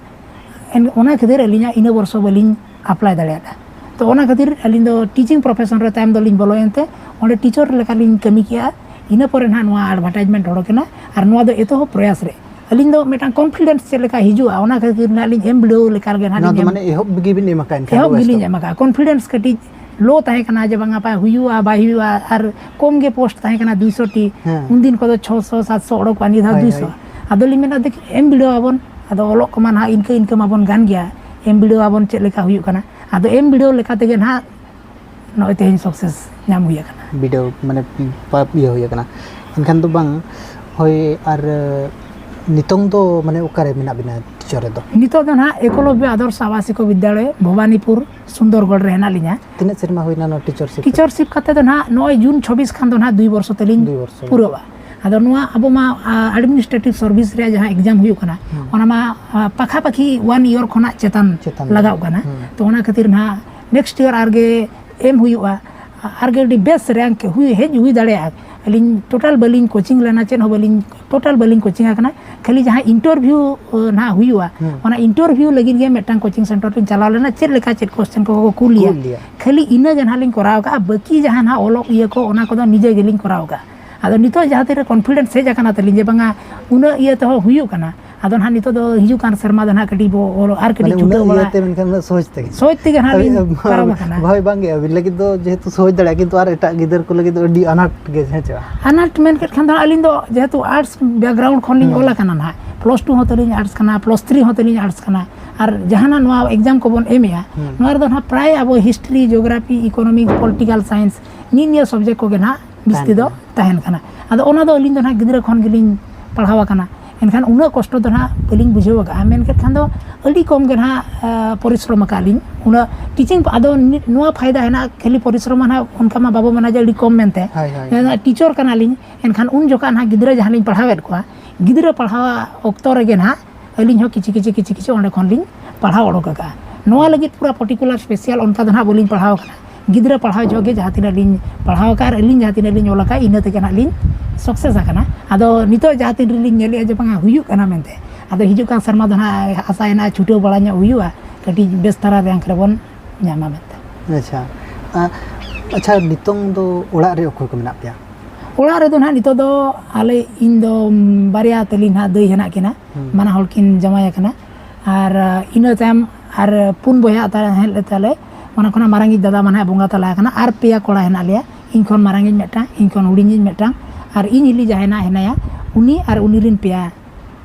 ᱮᱱ-, ᱚᱱᱟ ᱠᱷᱟᱹᱛᱤᱨ ᱟᱹᱞᱤᱧᱟᱜ ᱤᱱᱟᱹ ᱵᱚᱨᱥᱚ ᱵᱟᱹᱞᱤᱧ ᱟᱯᱞᱟᱭ ᱫᱟᱲᱮᱭᱟᱫᱟ᱾ ᱛᱚ ᱚᱱᱟ ᱠᱷᱟᱹᱛᱤᱨ ᱟᱹᱞᱤᱧ ᱫᱚ ᱴᱤᱪᱤᱝ ᱯᱨᱚᱯᱷᱮᱥᱚᱱ ᱨᱮ ᱛᱟᱭᱚᱢ ᱫᱚᱞᱤᱧ ᱵᱚᱞᱚᱭᱮᱱ ᱛᱮ ᱚᱸᱰᱮ ᱴᱤᱪᱚᱨ ᱞᱮᱠᱟᱞᱤᱧ ᱠᱟᱹᱢᱤ ᱠᱮᱜᱼᱟ᱾ ᱤᱱᱟᱹ ᱯᱚᱨᱮ ᱱᱟᱦᱟᱜ ᱱᱚᱣᱟ ᱮᱰᱵᱷᱟᱨᱴᱟᱭᱤᱡᱽᱢᱮᱱᱴ ᱚᱰᱚᱠ ᱮᱱᱟ᱾ ᱟᱨ ᱱᱚᱣᱟ ᱫᱚ ᱮᱛᱚᱦᱚᱵ ᱯᱨᱚᱭᱟᱥ ᱨᱮ ᱟᱹᱞᱤᱧ ᱫᱚ ᱢᱤᱫᱴᱟᱝ ᱠᱚᱱᱯᱷᱤᱰᱮᱱᱥ ᱪᱮᱫ ᱞᱮᱠᱟ ᱦᱤᱡᱩᱜᱼᱟ, ᱚᱱᱟ ᱠᱷᱟᱹᱛᱤᱨ ᱱᱟᱦᱟᱜ ᱞᱤᱧ ᱮᱢ ᱵᱤᱰᱟᱹᱣ ᱞᱮᱠᱟ ᱜᱮ ᱱᱟᱦᱟᱜ ᱱᱚᱣᱟ ᱞᱤᱧ ᱫᱚ ᱮᱢ ᱢᱟᱱᱮ ᱮᱦᱚᱵ ᱜᱮᱵᱤᱱ ᱮᱢ ᱟᱠᱟᱫ ᱮᱱᱠᱷᱟᱱ ᱮᱦᱚᱵ ᱫᱚ ᱜᱮᱞᱤᱧ ᱮᱢ ᱟᱠᱟᱫᱼᱟ᱾ ᱠᱚᱱᱯᱷᱤᱰᱮᱱᱥ ᱠᱟᱹᱴᱤᱡ ᱞᱳ ᱛᱟᱦᱮᱸ ᱠᱟᱱᱟ ᱡᱮ ᱵᱟᱝᱟ ᱯᱟᱭ ᱦᱩᱭᱩᱜᱼᱟ, ᱵᱟᱭ ᱦᱩᱭᱩᱜᱼᱟ, ᱟᱨ ᱠᱚᱢ ᱜᱮ ᱯᱳᱥᱴ ᱛᱟᱦᱮᱸ ᱠᱟᱱᱟ, ᱫᱩᱭᱥᱚ ᱴᱤ᱾ ᱦᱮᱸ᱾ ᱩᱱᱫᱤᱱ ᱠᱚᱫᱚ ᱪᱷᱚᱥᱚ, ᱥᱟᱛᱥᱚ ᱚᱰᱚᱠ ᱠᱚᱜᱼᱟ, ᱱᱤᱭᱟᱹ ᱫᱷᱟᱣ ᱦᱳᱭ, ᱫᱩᱭᱥᱚ᱾ ᱦᱳᱭ᱾ ᱟᱫᱚ ᱞᱤᱧ ᱢᱮᱱᱟ, ᱫᱮᱠᱷᱤ, ᱮᱢ ᱵᱤᱰᱟᱹᱣ ᱟᱵᱚᱱ᱾ ᱟᱫᱚ ᱚᱞᱚᱜ ᱠᱚᱢᱟ ᱱᱟᱦᱟᱜ ᱤᱱᱠᱟᱹ ᱤᱱᱠᱟᱹ ᱢᱟᱵᱚᱱ ᱜᱟᱱ ᱜᱮᱭᱟ, ᱮᱢ ᱵᱤᱰᱟᱹᱣ ᱟᱵᱚᱱ ᱪᱮᱫ ᱞᱮᱠᱟ ᱦᱩᱭᱩᱜ ᱠᱟᱱᱟ᱾ ᱟᱫᱚ ᱮᱢ ᱵᱤᱰᱟᱹᱣ ᱞᱮᱠᱟ ᱛᱮᱜᱮ ᱱᱟᱦᱟᱜ ᱱᱚᱜᱼᱚᱭ ᱛᱮᱦᱮᱧ ᱥᱟᱠᱥᱮᱥ ᱧᱟᱢ ᱦᱩᱭ ᱟᱠᱟᱱᱟ᱾ ᱵᱤᱰᱟᱹᱣ ᱢᱟᱱᱮ ᱯᱟ-, ᱤᱭᱟᱹ ᱦᱩᱭ ᱟᱠᱟᱱᱟ᱾ ᱮᱱᱠᱷᱟᱱ ᱫᱚ ᱵᱟᱝ, ᱦᱳᱭ, ᱟᱨ ᱱᱤᱛᱚᱝ ᱫᱚ ᱢᱟᱱᱮ ᱚᱠᱟᱨᱮ ᱢᱮᱱᱟᱜ ᱵᱤᱱᱟ ᱴᱤᱪᱟᱨ ᱨᱮᱫᱚ? ᱱᱤᱛᱚᱜ ᱫᱚ ᱱᱟᱦᱟᱜ ᱮᱠᱚᱞᱚᱵᱽᱭᱚ ᱟᱫᱚᱨᱥᱚ ᱟᱵᱟᱥᱤᱠᱚ ᱵᱤᱫᱽᱭᱟᱞᱚᱭ ᱵᱷᱚᱵᱟᱱᱤᱯᱩᱨ ᱥᱩᱱᱫᱚᱨᱜᱚᱲ ᱨᱮ ᱦᱮᱱᱟᱜ ᱞᱤᱧᱟ᱾ ᱛᱤᱱᱟᱹᱜ ᱥᱮᱨᱢᱟ ᱦᱩᱭᱱᱟ ᱱᱚᱣᱟ ᱴᱤᱪᱟᱨᱥᱤᱯ? ᱴᱤᱪᱟᱨᱥᱤᱯ ᱠᱟᱛᱮ ᱫᱚ ᱱᱟᱦᱟᱜ ᱱᱚᱜᱼᱚᱭ ᱡᱩᱱ ᱪᱷᱚᱵᱵᱤᱥ ᱠᱷᱟᱱ ᱫᱚ ᱱᱟᱦᱟᱜ ᱫᱩᱭ ᱵᱚᱨᱥᱚ ᱛᱮᱞᱤᱧ ᱫᱩᱭ ᱵᱚᱨᱥᱚ᱾ ᱯᱩᱨᱟᱹᱣᱟ᱾ ᱟᱫᱚ ᱱᱚᱣᱟ ᱟᱵᱚ ᱢᱟ, ᱟ, ᱮᱰᱢᱤᱱᱤᱥᱴᱨᱮᱴᱤᱵᱷ ᱥᱟᱨᱵᱷᱤᱥ ᱨᱮᱭᱟᱜ ᱡᱟᱦᱟᱸ ᱮᱠᱡᱟᱢ ᱦᱩᱭᱩᱜ ᱠᱟᱱᱟ, ᱦᱩᱸ᱾ ᱚᱱᱟ ᱢᱟ, ᱟ, ᱯᱟᱠᱷᱟᱯᱟᱠᱷᱤ ᱚᱣᱟᱱ ᱤᱭᱟᱨ ᱠᱷᱚᱱᱟᱜ ᱪᱮᱛᱟᱱ ᱪᱮᱛᱟᱱ ᱞᱟᱜᱟᱣ ᱞᱟᱜᱟᱣ᱾ ᱠᱟᱱᱟ᱾ ᱦᱩᱸ᱾ ᱛᱚ ᱚᱱᱟ ᱠᱷᱟᱹᱛᱤᱨ ᱱᱟᱦᱟᱜ ᱱᱮᱠᱥᱴ ᱤᱭᱟᱨ ᱟᱨᱜᱮ ᱮᱢ ᱦᱩᱭᱩᱜᱼᱟ, ᱟᱨᱜᱮ ᱟᱹᱰᱤ ᱵᱮᱥ ᱨᱮᱝᱠ ᱦᱩᱭ, ᱦᱮᱡ ᱦᱩᱭ ᱫᱟᱲᱮᱭᱟᱜᱼᱟ᱾ ᱟᱹᱞᱤᱧ ᱴᱳᱴᱟᱞ ᱵᱟᱹᱞᱤᱧ ᱠᱳᱪᱤᱝ ᱞᱮᱱᱟ, ᱪᱮᱫ ᱦᱚᱸ ᱵᱟᱹᱞᱤᱧ, ᱴᱳᱴᱟᱞ ᱵᱟᱹᱞᱤᱧ ᱠᱳᱪᱤᱝ ᱟᱠᱟᱱᱟ᱾ ᱠᱷᱟᱹᱞᱤ ᱡᱟᱦᱟᱸ ᱤᱱᱴᱟᱨᱵᱷᱤᱭᱩ, ᱟ, ᱱᱟᱦᱟᱜ ᱦᱩᱭᱩᱜᱼᱟ, ᱦᱩᱸ᱾ ᱚᱱᱟ ᱤᱱᱴᱟᱨᱵᱷᱤᱭᱩ ᱞᱟᱹᱜᱤᱫ ᱜᱮ ᱢᱤᱫᱴᱟᱝ ᱠᱳᱪᱤᱝ ᱥᱮᱱᱴᱟᱨ ᱞᱤᱧ ᱪᱟᱞᱟᱣ ᱞᱮᱱᱟ, ᱪᱮᱫ ᱞᱮᱠᱟ ᱪᱮᱫ ᱠᱚᱥᱪᱮᱱ ᱠᱚᱠᱚ ᱠᱩᱞᱤᱭᱟ᱾ ᱠᱩᱞ ᱞᱮᱭᱟ᱾ ᱠᱷᱟᱹᱞᱤ ᱤᱱᱟᱹ ᱜᱮ ᱱᱟᱦᱟᱜ ᱞᱤᱧ ᱠᱚᱨᱟᱣ ᱠᱟᱜᱼᱟ, ᱵᱟᱹᱠᱤ ᱡᱟᱦᱟᱸ ᱱᱟᱦᱟᱜ ᱚᱞᱚᱜ ᱤᱭᱟᱹ ᱠᱚ, ᱚᱱᱟ ᱠᱚᱫᱚ ᱱᱤᱡᱮ ᱜᱮᱞᱤᱧ ᱠᱚᱨᱟᱣ ᱠᱟᱜᱼᱟ᱾ ᱟᱫᱚ ᱱᱤᱛᱚᱜ ᱡᱟᱦᱟᱸ ᱛᱤᱱᱨᱮ confidence ᱦᱮᱡ ᱟᱠᱟᱱᱟ ᱛᱟᱹᱞᱤᱧ ᱡᱮ ᱵᱟᱝᱟ, ᱩᱱᱟᱹᱜ ᱤᱭᱟᱹ ᱛᱮᱦᱚᱸ ᱦᱩᱭᱩᱜ ᱠᱟᱱᱟ, ᱟᱫᱚ ᱱᱟᱦᱟᱜ ᱱᱤᱛᱚᱜ ᱫᱚ ᱦᱤᱡᱩᱜ ᱠᱟᱱ ᱥᱮᱨᱢᱟ ᱫᱚ ᱱᱟᱦᱟᱜ ᱠᱟᱹᱴᱤᱡ ᱵᱚ ᱚᱞ ᱟᱨ ᱠᱟᱹᱴᱤᱡ ᱢᱟᱱᱮ ᱪᱷᱩᱴᱟᱹᱣ ᱩᱱᱟᱹᱜ ᱵᱟᱲᱟ ᱤᱭᱟᱹᱛᱮ ᱢᱮᱱᱠᱷᱟᱱ ᱩᱱᱟᱹᱜ ᱥᱚᱦᱚᱡᱽ ᱛᱮᱜᱮ᱾ ᱥᱚᱦᱚᱡᱽ ᱛᱮᱜᱮ ᱱᱟᱦᱟᱜ ᱞᱤᱧ ᱟᱹᱵᱤᱱ ᱯᱟᱨᱚᱢ ᱟᱠᱟᱱᱟ᱾ ᱦᱳᱭ, ᱵᱟᱝᱜᱮ, ᱟᱹᱵᱤᱱ ᱞᱟᱹᱜᱤᱫ ᱫᱚ ᱡᱮᱦᱮᱛᱩ ᱥᱚᱦᱚᱡᱽ ᱫᱟᱲᱮᱭᱟᱜᱼᱟ, ᱠᱤᱱᱛᱩ ᱟᱨ ᱮᱴᱟᱜ ᱜᱤᱫᱟᱹᱨ ᱠᱚ ᱞᱟᱹᱜᱤᱫ ᱫᱚ ᱟᱹᱰᱤ ᱟᱱᱟᱴ ᱜᱮ, ᱦᱮᱸ ᱪᱮ ᱵᱟᱝ? ᱟᱱᱟᱴ ᱢᱮᱱ ᱠᱮᱫ ᱠᱷᱟᱱ ᱫᱚ ᱟᱹᱞᱤᱧ ᱫᱚ ᱡᱮᱦᱮᱛᱩ arts background ᱠᱷᱚᱱ ᱞᱤᱧ ᱦᱩᱸ᱾ ᱚᱞ ᱟᱠᱟᱱᱟ ᱱᱟᱦᱟᱜ, plus two ᱦᱚᱸ ᱛᱟᱹᱞᱤᱧ arts ᱠᱟᱱᱟ, plus three ᱦᱚᱸ ᱛᱟᱹᱞᱤᱧ arts ᱠᱟᱱᱟ, ᱟᱨ ᱡᱟᱦᱟᱱᱟᱜ ᱱᱚᱣᱟ exam ᱠᱚᱵᱚᱱ ᱮᱢᱮᱜᱼᱟ, ᱦᱩᱸ᱾ ᱱᱚᱣᱟ ᱨᱮᱫᱚ ᱱᱟᱦᱟᱜ ᱯᱨᱟᱭ ᱟᱵᱚ history, geography, economics, political science ᱱᱤᱭᱟᱹ ᱱᱤᱭᱟᱹ subject ᱠᱚᱜᱮ ᱱᱟᱦᱟᱜ ᱵᱤᱥᱛᱤ ᱛᱟᱦᱮᱱ ᱫᱚ ᱠᱟᱱᱟ᱾ ᱛᱟᱦᱮᱱ ᱠᱟᱱᱟ᱾ ᱟᱫᱚ ᱚᱱᱟ ᱫᱚ ᱟᱹᱞᱤᱧ ᱫᱚ ᱱᱟᱦᱟᱜ ᱜᱤᱫᱽᱨᱟᱹ ᱠᱷᱚᱱ ᱜᱮᱞᱤᱧ ᱯᱟᱲᱦᱟᱣ ᱟᱠᱟᱱᱟ, ᱮᱱᱠᱷᱟᱱ ᱩᱱᱟᱹᱜ ᱠᱚᱥᱴᱚ ᱫᱚ ᱱᱟᱦᱟᱜ ᱵᱟᱹᱞᱤᱧ ᱵᱩᱡᱷᱟᱹᱣ ᱟᱠᱟᱫᱼᱟ᱾ ᱢᱮᱱ ᱠᱮᱫ ᱠᱷᱟᱱ ᱫᱚ ᱟᱹᱰᱤ ᱠᱚᱢ ᱜᱮ ᱱᱟᱦᱟᱜ, ᱟ, ᱯᱚᱨᱤᱥᱨᱚᱢ ᱟᱠᱟᱫ ᱞᱤᱧ᱾ ᱩᱱᱟᱹᱜ teaching, ᱟᱫᱚ ᱱᱤ-, ᱱᱚᱣᱟ ᱯᱷᱟᱭᱫᱟ ᱦᱮᱱᱟᱜᱼᱟ, ᱠᱷᱟᱹᱞᱤ ᱯᱚᱨᱤᱥᱨᱚᱢ ᱢᱟ ᱱᱟᱦᱟᱜ ᱚᱱᱠᱟ ᱢᱟ ᱵᱟᱵᱚ ᱢᱮᱱᱟ ᱡᱮ ᱟᱹᱰᱤ ᱠᱚᱢ ᱢᱮᱱᱛᱮ᱾ ᱦᱳᱭ, ᱦᱳᱭ᱾ ᱡᱟᱦᱟᱸ ᱫᱚ teacher ᱠᱟᱱᱟᱞᱤᱧ, ᱮᱱᱠᱷᱟᱱ ᱩᱱ ᱡᱚᱠᱷᱚᱱ ᱱᱟᱦᱟᱜ ᱜᱤᱫᱽᱨᱟᱹ ᱡᱟᱦᱟᱸ ᱞᱤᱧ ᱯᱟᱲᱦᱟᱣᱮᱫ ᱠᱚᱣᱟ, ᱜᱤᱫᱽᱨᱟᱹ ᱯᱟᱲᱦᱟᱣ ᱚᱠᱛᱚ ᱨᱮᱜᱮ ᱱᱟᱦᱟᱜ ᱟᱹᱞᱤᱧ ᱦᱚᱸ ᱠᱤᱪᱷᱤ ᱠᱤᱪᱷᱤ ᱠᱤᱪᱷᱤ ᱠᱤᱪᱷᱤ ᱚᱸᱰᱮ ᱠᱷᱚᱱ ᱞᱤᱧ ᱯᱟᱲᱦᱟᱣ ᱚᱰᱚᱠ ᱟᱠᱟᱫᱼᱟ᱾ ᱱᱚᱣᱟ ᱞᱟᱹᱜᱤᱫ ᱯᱩᱨᱟᱹ particular special ᱚᱱᱠᱟ ᱫᱚ ᱱᱟᱦᱟᱜ ᱵᱟᱹᱞᱤᱧ ᱯᱟᱲᱦᱟᱣ ᱟᱠᱟᱱᱟ᱾ ᱜᱤᱫᱽᱨᱟᱹ ᱯᱟᱲᱦᱟᱣ ᱡᱚᱦᱚᱜ ᱜᱮ ᱡᱟᱦᱟᱸ ᱛᱤᱱᱟᱹᱜ ᱞᱤᱧ ᱯᱟᱲᱦᱟᱣ ᱟᱠᱟᱫ ᱟᱨ ᱟᱹᱞᱤᱧ ᱡᱟᱦᱟᱸ ᱛᱤᱱᱟᱹᱜ ᱞᱤᱧ ᱚᱞ ᱟᱠᱟᱫ, ᱤᱱᱟᱹ ᱛᱮᱜᱮ ᱱᱟᱦᱟᱜ ᱞᱤᱧ success ᱟᱠᱟᱱᱟ᱾ ᱟᱫᱚ ᱱᱤᱛᱚᱜ ᱡᱟᱦᱟᱸ ᱛᱤᱱ ᱨᱮᱞᱤᱧ ᱧᱮᱞᱮᱫᱼᱟ ᱡᱮ ᱵᱟᱝᱟ ᱦᱩᱭᱩᱜ ᱠᱟᱱᱟ ᱢᱮᱱᱛᱮ, ᱟᱫᱚ ᱦᱤᱡᱩᱜ ᱠᱟᱱ ᱥᱮᱨᱢᱟ ᱫᱚ ᱱᱟᱦᱟᱜ ᱟᱥᱟᱭᱮᱱᱟ ᱪᱷᱩᱴᱟᱹᱣ ᱵᱟᱲᱟ ᱧᱚᱜ ᱦᱩᱭᱩᱜᱼᱟ, ᱠᱟᱹᱴᱤᱡ ᱵᱮᱥ ᱫᱷᱟᱨᱟ rank ᱨᱮᱵᱚᱱ ᱧᱟᱢᱟ ᱢᱮᱱᱛᱮ᱾ ᱟᱪᱪᱷᱟ᱾ ᱟ-, ᱟᱪᱪᱷᱟ, ᱱᱤᱛᱚᱝ ᱫᱚ ᱚᱲᱟᱜ ᱨᱮ ᱚᱠᱚᱭ ᱠᱚ ᱢᱮᱱᱟᱜ ᱯᱮᱭᱟ? ᱚᱲᱟᱜ ᱨᱮᱫᱚ ᱱᱟᱦᱟᱜ ᱱᱤᱛᱚᱜ ᱫᱚ ᱟᱞᱮ, ᱤᱧ ᱫᱚ, ᱩᱢ, ᱵᱟᱨᱭᱟ ᱛᱟᱹᱞᱤᱧ ᱱᱟᱦᱟᱜ ᱫᱟᱹᱭ ᱦᱮᱱᱟᱜ ᱠᱤᱱᱟ, ᱦᱩᱸ᱾ ᱵᱟᱱᱟ ᱦᱚᱲ ᱠᱤᱱ ᱡᱟᱶᱟᱭ ᱟᱠᱟᱱᱟ᱾ ᱟᱨ, ᱟ, ᱤᱱᱟᱹ ᱛᱟᱭᱚᱢ ᱟᱨ ᱯᱩᱱ ᱵᱚᱭᱦᱟ ᱛᱟ-, ᱦᱮᱡ ᱞᱮ ᱛᱟᱞᱮ, ᱚᱱᱟ ᱠᱷᱚᱱᱟᱜ ᱢᱟᱨᱟᱝᱤᱡ ᱫᱟᱫᱟ ᱢᱟ ᱱᱟᱦᱟᱜ ᱵᱚᱸᱜᱟ ᱛᱟᱞᱟ ᱟᱠᱟᱱᱟ᱾ ᱟᱨ ᱯᱮᱭᱟ ᱠᱚᱲᱟ ᱦᱮᱱᱟᱜ ᱞᱮᱭᱟ, ᱤᱧ ᱠᱷᱚᱱ ᱢᱟᱨᱟᱝᱤᱡ ᱢᱤᱫᱴᱟᱝ, ᱤᱧ ᱠᱷᱚᱱ ᱦᱩᱰᱤᱧᱤᱡ ᱢᱤᱫᱴᱟᱝ, ᱟᱨ ᱤᱧ ᱦᱤᱞᱤ ᱡᱟᱦᱟᱸᱭ ᱱᱟᱦᱟᱜ ᱦᱮᱱᱟᱭᱟ, ᱩᱱᱤ ᱟᱨ ᱩᱱᱤ ᱨᱮᱱ ᱯᱮᱭᱟ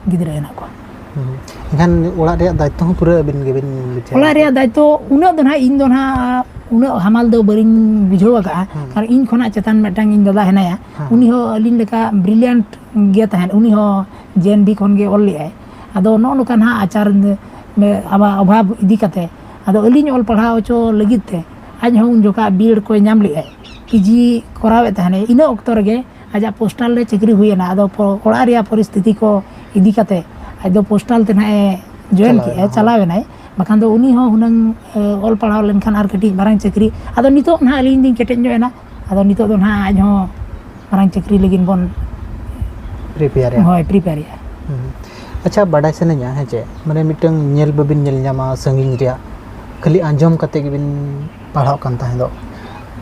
ᱜᱤᱫᱽᱨᱟᱹ ᱦᱮᱱᱟᱜ ᱠᱚᱣᱟ᱾ ᱦᱩᱸ᱾ ᱮᱱᱠᱷᱟᱱ ᱚᱲᱟᱜ ᱨᱮᱭᱟᱜ ᱫᱟᱭᱤᱛᱛᱚ ᱦᱚᱸ ᱯᱩᱨᱟᱹ ᱟᱹᱵᱤᱱ ᱜᱮᱵᱤᱱ ᱵᱩᱡᱷᱟᱹᱣᱟ? ᱚᱲᱟᱜ ᱨᱮᱭᱟᱜ ᱫᱟᱭᱤᱛᱛᱚ ᱩᱱᱟᱹᱜ ᱫᱚ ᱱᱟᱦᱟᱜ ᱤᱧ ᱫᱚ ᱱᱟᱦᱟᱜ ᱩᱱᱟᱹᱜ ᱦᱟᱢᱟᱞ ᱫᱚ ᱵᱟᱹᱞᱤᱧ ᱵᱩᱡᱷᱟᱹᱣ ᱟᱠᱟᱫᱼᱟ᱾ ᱦᱩᱸ᱾ ᱟᱨ ᱤᱧ ᱠᱷᱚᱱᱟᱜ ᱪᱮᱛᱟᱱ ᱢᱤᱫᱴᱟᱝ ᱤᱧ ᱫᱟᱫᱟ ᱦᱮᱱᱟᱭᱟ, ᱦᱮᱸ᱾ ᱩᱱᱤ ᱦᱚᱸ ᱟᱹᱞᱤᱧ ᱞᱮᱠᱟ brilliant ᱜᱮ ᱛᱟᱦᱮᱸᱫ, ᱩᱱᱤ ᱦᱚᱸ J N V ᱠᱷᱚᱱ ᱜᱮ ᱚᱞ ᱞᱮᱫᱼᱟᱭ᱾ ᱟᱫᱚ ᱱᱚᱜᱼᱚ ᱱᱚᱝᱠᱟ ᱱᱟᱦᱟᱜ ᱟᱪᱟᱨ ᱟᱵᱟᱨ ᱚᱵᱷᱟᱵᱽ ᱤᱫᱤ ᱠᱟᱛᱮ, ᱟᱫᱚ ᱟᱹᱞᱤᱧ ᱚᱞ ᱯᱟᱲᱦᱟᱣ ᱦᱚᱪᱚ ᱞᱟᱹᱜᱤᱫ ᱛᱮ ᱟᱡ ᱦᱚᱸ ᱩᱱ ᱡᱚᱠᱷᱟ B.Ed ᱠᱚᱭ ᱧᱟᱢ ᱞᱮᱫᱼᱟᱭ, P G ᱠᱚᱨᱟᱣᱮᱫ ᱛᱟᱦᱮᱱᱟᱭ᱾ ᱤᱱᱟᱹ ᱚᱠᱛᱚ ᱨᱮᱜᱮ ᱟᱡᱟᱜ postal ᱨᱮ ᱪᱟᱹᱠᱨᱤ ᱦᱩᱭᱮᱱᱟ᱾ ᱟᱫᱚ ᱯᱚ-, ᱚᱲᱟᱜ ᱨᱮᱭᱟᱜ ᱯᱚᱨᱤᱥᱛᱷᱤᱛᱤ ᱠᱚ ᱤᱫᱤ ᱠᱟᱛᱮ ᱟᱡ ᱫᱚ postal ᱛᱮ ᱱᱟᱦᱟᱜ ᱮ join ᱪᱟᱞᱟᱣ ᱠᱮᱜᱼᱟ, ᱮᱱᱟ, ᱦᱳᱭ᱾ ᱪᱟᱞᱟᱣ ᱮᱱᱟᱭ᱾ ᱵᱟᱠᱷᱟᱱ ᱫᱚ ᱩᱱᱤ ᱦᱚᱸ ᱦᱩᱱᱟᱹᱝ, ᱮ, ᱚᱞ ᱯᱟᱲᱦᱟᱣ ᱞᱮᱱᱠᱷᱟᱱ ᱟᱨ ᱠᱟᱹᱴᱤᱡ ᱢᱟᱨᱟᱝ ᱪᱟᱹᱠᱨᱤ᱾ ᱟᱫᱚ ᱱᱤᱛᱚᱜ ᱱᱟᱦᱟᱜ ᱟᱹᱞᱤᱧ ᱞᱤᱧ ᱠᱮᱴᱮᱡ ᱧᱚᱜ ᱮᱱᱟ, ᱟᱫᱚ ᱱᱤᱛᱚᱜ ᱫᱚ ᱱᱟᱦᱟᱜ ᱟᱡ ᱦᱚᱸ ᱢᱟᱨᱟᱝ ᱪᱟᱹᱠᱨᱤ ᱞᱟᱹᱜᱤᱫ ᱵᱚᱱ prepare ᱮᱜᱼᱟ᱾ ᱦᱳᱭ, prepare ᱮᱜᱼᱟ᱾ ᱦᱩᱸ᱾ ᱟᱪᱪᱷᱟ, ᱵᱟᱰᱟᱭ ᱥᱟᱱᱟᱧᱟ, ᱦᱮᱸ ᱪᱮ, ᱢᱟᱱᱮ ᱢᱤᱫᱴᱟᱝ ᱧᱮᱞ ᱵᱟᱹᱵᱤᱱ ᱧᱮᱞ ᱧᱟᱢᱟ ᱥᱟᱺᱜᱤᱧ ᱨᱮᱭᱟᱜ, ᱠᱷᱟᱹᱞᱤ ᱟᱸᱡᱚᱢ ᱠᱟᱛᱮ ᱜᱮᱵᱤᱱ ᱯᱟᱲᱦᱟᱜ ᱠᱟᱱ ᱛᱟᱦᱮᱸ ᱫᱚ,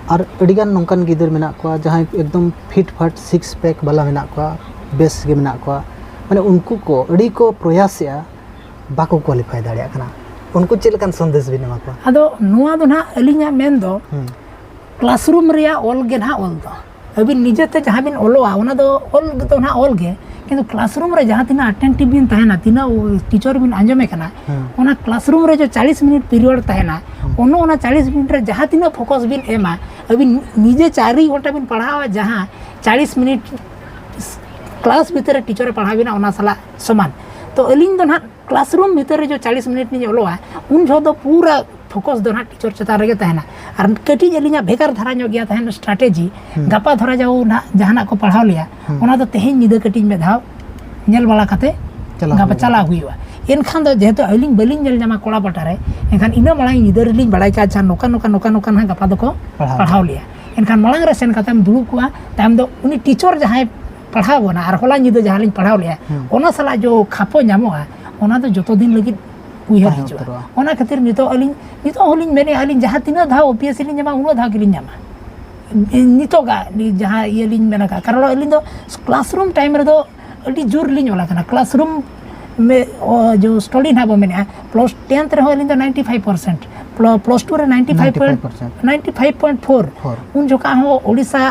ᱟᱨ ᱟᱹᱰᱤᱜᱟᱱ ᱱᱚᱝᱠᱟᱱ ᱜᱤᱫᱟᱹᱨ ᱢᱮᱱᱟᱜ ᱠᱚᱣᱟ, ᱡᱟᱦᱟᱸᱭ ᱮᱠᱫᱚᱢ ᱯᱷᱤᱴ ᱯᱷᱟᱴ, ᱥᱤᱠᱥ ᱯᱮᱠ ᱵᱟᱞᱟ ᱢᱮᱱᱟᱜ ᱠᱚᱣᱟ, ᱵᱮᱥ ᱜᱮ ᱢᱮᱱᱟᱜ ᱠᱚᱣᱟ, ᱢᱟᱱᱮ ᱩᱱᱠᱩ ᱠᱚ ᱟᱹᱰᱤ ᱠᱚ ᱯᱨᱚᱭᱟᱥᱮᱜᱼᱟ, ᱵᱟᱠᱚ ᱠᱳᱣᱟᱞᱤᱯᱷᱟᱭ ᱫᱟᱲᱮᱭᱟᱜ ᱠᱟᱱᱟ᱾ ᱩᱱᱠᱩ ᱪᱮᱫ ᱞᱮᱠᱟᱱ ᱥᱚᱱᱫᱮᱥ ᱵᱤᱱ ᱮᱢᱟ ᱠᱚᱣᱟ? ᱟᱫᱚ ᱱᱚᱣᱟ ᱫᱚ ᱱᱟᱦᱟᱜ ᱟᱹᱞᱤᱧᱟᱜ ᱢᱮᱱ ᱫᱚ, ᱦᱩᱸ᱾ ᱠᱞᱟᱥᱨᱩᱢ ᱨᱮᱭᱟᱜ ᱚᱞ ᱜᱮ ᱱᱟᱦᱟᱜ ᱚᱞ ᱫᱚ᱾ ᱟᱹᱵᱤᱱ ᱱᱤᱡᱮᱛᱮ ᱡᱟᱦᱟᱸ ᱵᱤᱱ ᱚᱞᱚᱜᱼᱟ, ᱚᱱᱟ ᱫᱚ ᱚᱞ ᱫᱚ ᱱᱟᱦᱟᱜ ᱚᱞ ᱜᱮ, ᱠᱤᱱᱛᱩ ᱠᱞᱟᱥᱨᱩᱢ ᱨᱮ ᱡᱟᱦᱟᱸ ᱛᱤᱱᱟᱹᱜ ᱟᱴᱮᱱᱴᱤᱵᱷ ᱵᱤᱱ ᱛᱟᱦᱮᱱᱟ, ᱛᱤᱱᱟᱹᱜ ᱴᱤᱪᱟᱨ ᱵᱤᱱ ᱟᱸᱡᱚᱢᱮ ᱠᱟᱱᱟ, ᱦᱩᱸ᱾ ᱚᱱᱟ ᱠᱞᱟᱥᱨᱩᱢ ᱨᱮ ᱡᱮ ᱪᱟᱞᱤᱥ ᱢᱤᱱᱤᱴ ᱯᱤᱨᱤᱭᱚᱰ ᱛᱟᱦᱮᱱᱟ, ᱦᱩᱸ᱾ ᱚᱱᱟ, ᱚᱱᱟ ᱪᱟᱞᱤᱥ ᱢᱤᱱᱤᱴ ᱨᱮ ᱡᱟᱦᱟᱸ ᱛᱤᱱᱟᱹᱜ ᱯᱷᱳᱠᱟᱥ ᱵᱤᱱ ᱮᱢᱟ, ᱟᱹᱵᱤᱱ ᱱᱤᱡᱮ ᱪᱟᱨ ᱜᱷᱚᱱᱴᱟ ᱵᱤᱱ ᱯᱟᱲᱦᱟᱣᱟ, ᱡᱟᱦᱟᱸ ᱪᱟᱞᱤᱥ ᱢᱤᱱᱤᱴ ᱠᱞᱟᱥ ᱵᱷᱤᱛᱤᱨ ᱨᱮ ᱴᱤᱪᱟᱨᱮ ᱯᱟᱲᱦᱟᱣ ᱵᱤᱱᱟ, ᱚᱱᱟ ᱥᱟᱞᱟᱜ ᱥᱚᱢᱟᱱ᱾ ᱛᱚ ᱟᱹᱞᱤᱧ ᱫᱚ ᱱᱟᱦᱟᱜ ᱠᱞᱟᱥᱨᱩᱢ ᱵᱷᱤᱛᱤᱨ ᱨᱮ ᱡᱮ ᱪᱟᱞᱤᱥ ᱢᱤᱱᱤᱴ ᱞᱤᱧ ᱚᱞᱚᱜᱼᱟ, ᱩᱱ ᱡᱚᱦᱚᱜ ᱫᱚ ᱯᱩᱨᱟᱹ ᱯᱷᱳᱠᱟᱥ ᱫᱚ ᱱᱟᱦᱟᱜ ᱴᱤᱪᱟᱨ ᱪᱮᱛᱟᱱ ᱨᱮᱜᱮ ᱛᱟᱦᱮᱱᱟ᱾ ᱟᱨ ᱠᱟᱹᱴᱤᱡ ᱟᱹᱞᱤᱧᱟᱜ ᱵᱷᱮᱜᱟᱨ ᱫᱷᱟᱨᱟ ᱧᱚᱜ ᱜᱮᱭᱟ ᱛᱟᱦᱮᱱ ᱥᱴᱨᱟᱴᱮᱡᱤ, ᱦᱩᱸ᱾ ᱜᱟᱯᱟ ᱫᱷᱟᱨᱟ ᱡᱟᱣ ᱱᱟᱦᱟᱜ ᱡᱟᱦᱟᱱᱟᱜ ᱠᱚ ᱯᱟᱲᱦᱟᱣ ᱞᱮᱭᱟ, ᱦᱩᱸ᱾ ᱚᱱᱟ ᱫᱚ ᱛᱮᱦᱮᱧ ᱧᱤᱫᱟᱹ ᱠᱟᱹᱴᱤᱡ ᱢᱤᱫ ᱫᱷᱟᱣ ᱧᱮᱞ ᱵᱟᱲᱟ ᱠᱟᱛᱮ ᱪᱟᱞᱟᱣ ᱜᱟᱯᱟ ᱦᱩᱭᱩᱜᱼᱟ᱾ ᱪᱟᱞᱟᱣ ᱦᱩᱭᱩᱜᱼᱟ᱾ ᱮᱱᱠᱷᱟᱱ ᱫᱚ ᱡᱮᱦᱮᱛᱩ ᱟᱹᱞᱤᱧ ᱵᱟᱹᱞᱤᱧ ᱧᱮᱞ ᱧᱟᱢᱟ ᱠᱚᱲᱟ ᱯᱟᱦᱴᱟ ᱨᱮ, ᱮᱱᱠᱷᱟᱱ ᱤᱱᱟᱹ ᱢᱟᱲᱟᱝ ᱧᱤᱫᱟᱹ ᱨᱮᱞᱤᱧ ᱵᱟᱲᱟᱭ ᱠᱟᱜᱼᱟ, ᱟᱪᱪᱷᱟ, ᱱᱚᱝᱠᱟ, ᱱᱚᱝᱠᱟ, ᱱᱚᱝᱠᱟ, ᱱᱚᱝᱠᱟ ᱱᱟᱦᱟᱜ ᱜᱟᱯᱟ ᱫᱚᱠᱚ ᱯᱟᱲᱦᱟᱣ ᱯᱟᱲᱦᱟᱣ ᱞᱮᱭᱟ᱾ ᱮᱱᱠᱷᱟᱱ ᱢᱟᱲᱟᱝ ᱨᱮ ᱥᱮᱱ ᱠᱟᱛᱮᱢ ᱫᱩᱲᱩᱵ ᱠᱚᱜᱼᱟ, ᱛᱟᱭᱚᱢ ᱫᱚ ᱩᱱᱤ ᱴᱤᱪᱟᱨ ᱡᱟᱦᱟᱸᱭ ᱯᱟᱲᱦᱟᱣ ᱵᱚᱱᱟ ᱟᱨ ᱦᱚᱞᱟ ᱧᱤᱫᱟᱹ ᱡᱟᱦᱟᱸ ᱞᱤᱧ ᱯᱟᱲᱦᱟᱣ ᱞᱮᱜᱼᱟ, ᱦᱩᱸ᱾ ᱚᱱᱟ ᱥᱟᱞᱟᱜ ᱡᱚ ᱠᱷᱟᱯᱚ ᱧᱟᱢᱚᱜᱼᱟ, ᱚᱱᱟ ᱫᱚ ᱡᱚᱛᱚ ᱫᱤᱱ ᱞᱟᱹᱜᱤᱫ ᱩᱭᱦᱟᱹᱨ ᱛᱟᱦᱮᱸ ᱦᱤᱡᱩᱜᱼᱟ᱾ ᱩᱛᱟᱹᱨᱚᱜᱼᱟ᱾ ᱚᱱᱟ ᱠᱷᱟᱹᱛᱤᱨ ᱱᱤᱛᱚᱜ ᱟᱹᱞᱤᱧ, ᱱᱤᱛᱚᱜ ᱦᱚᱸᱞᱤᱧ ᱢᱮᱱᱮᱫᱼᱟ, ᱟᱹᱞᱤᱧ ᱡᱟᱦᱟᱸ ᱛᱤᱱᱟᱹᱜ ᱫᱷᱟᱣ ᱳᱯᱤᱮᱥ ᱞᱤᱧ ᱧᱟᱢᱟ, ᱩᱱᱟᱹᱜ ᱫᱷᱟᱣ ᱜᱮᱞᱤᱧ ᱧᱟᱢᱟ᱾ ᱱᱤᱛᱚᱜᱟᱜ ᱡᱟᱦᱟᱸ ᱤᱭᱟᱹ ᱞᱤᱧ ᱢᱮᱱ ᱟᱠᱟᱫ, ᱠᱟᱨᱚᱱ ᱟᱹᱞᱤᱧ ᱫᱚ ᱠᱞᱟᱥᱨᱩᱢ ᱴᱟᱭᱤᱢ ᱨᱮᱫᱚ ᱟᱹᱰᱤ ᱡᱳᱨ ᱞᱤᱧ ᱚᱞ ᱟᱠᱟᱱᱟ᱾ ᱠᱞᱟᱥᱨᱩᱢ ᱢᱮ-, ᱚ, ᱡᱚ ᱥᱴᱟᱰᱤ ᱱᱟᱦᱟᱜ ᱵᱚ ᱢᱮᱱᱮᱫᱼᱟ, ᱯᱞᱟᱥ ᱴᱮᱱᱛᱷ ᱨᱮᱦᱚᱸ ᱟᱹᱞᱤᱧ ᱫᱚ ᱱᱟᱭᱤᱱᱴᱤ ᱯᱷᱟᱭᱤᱵᱷ ᱯᱟᱨᱥᱮᱱᱴ, ᱯᱞᱟ-, ᱯᱞᱟᱥ ᱴᱩ ᱨᱮ ninety five point, ninety five point. Ninety five point four. Four. ᱩᱱ ᱡᱚᱠᱷᱟ ᱦᱚᱸ ᱳᱰᱤᱥᱟ,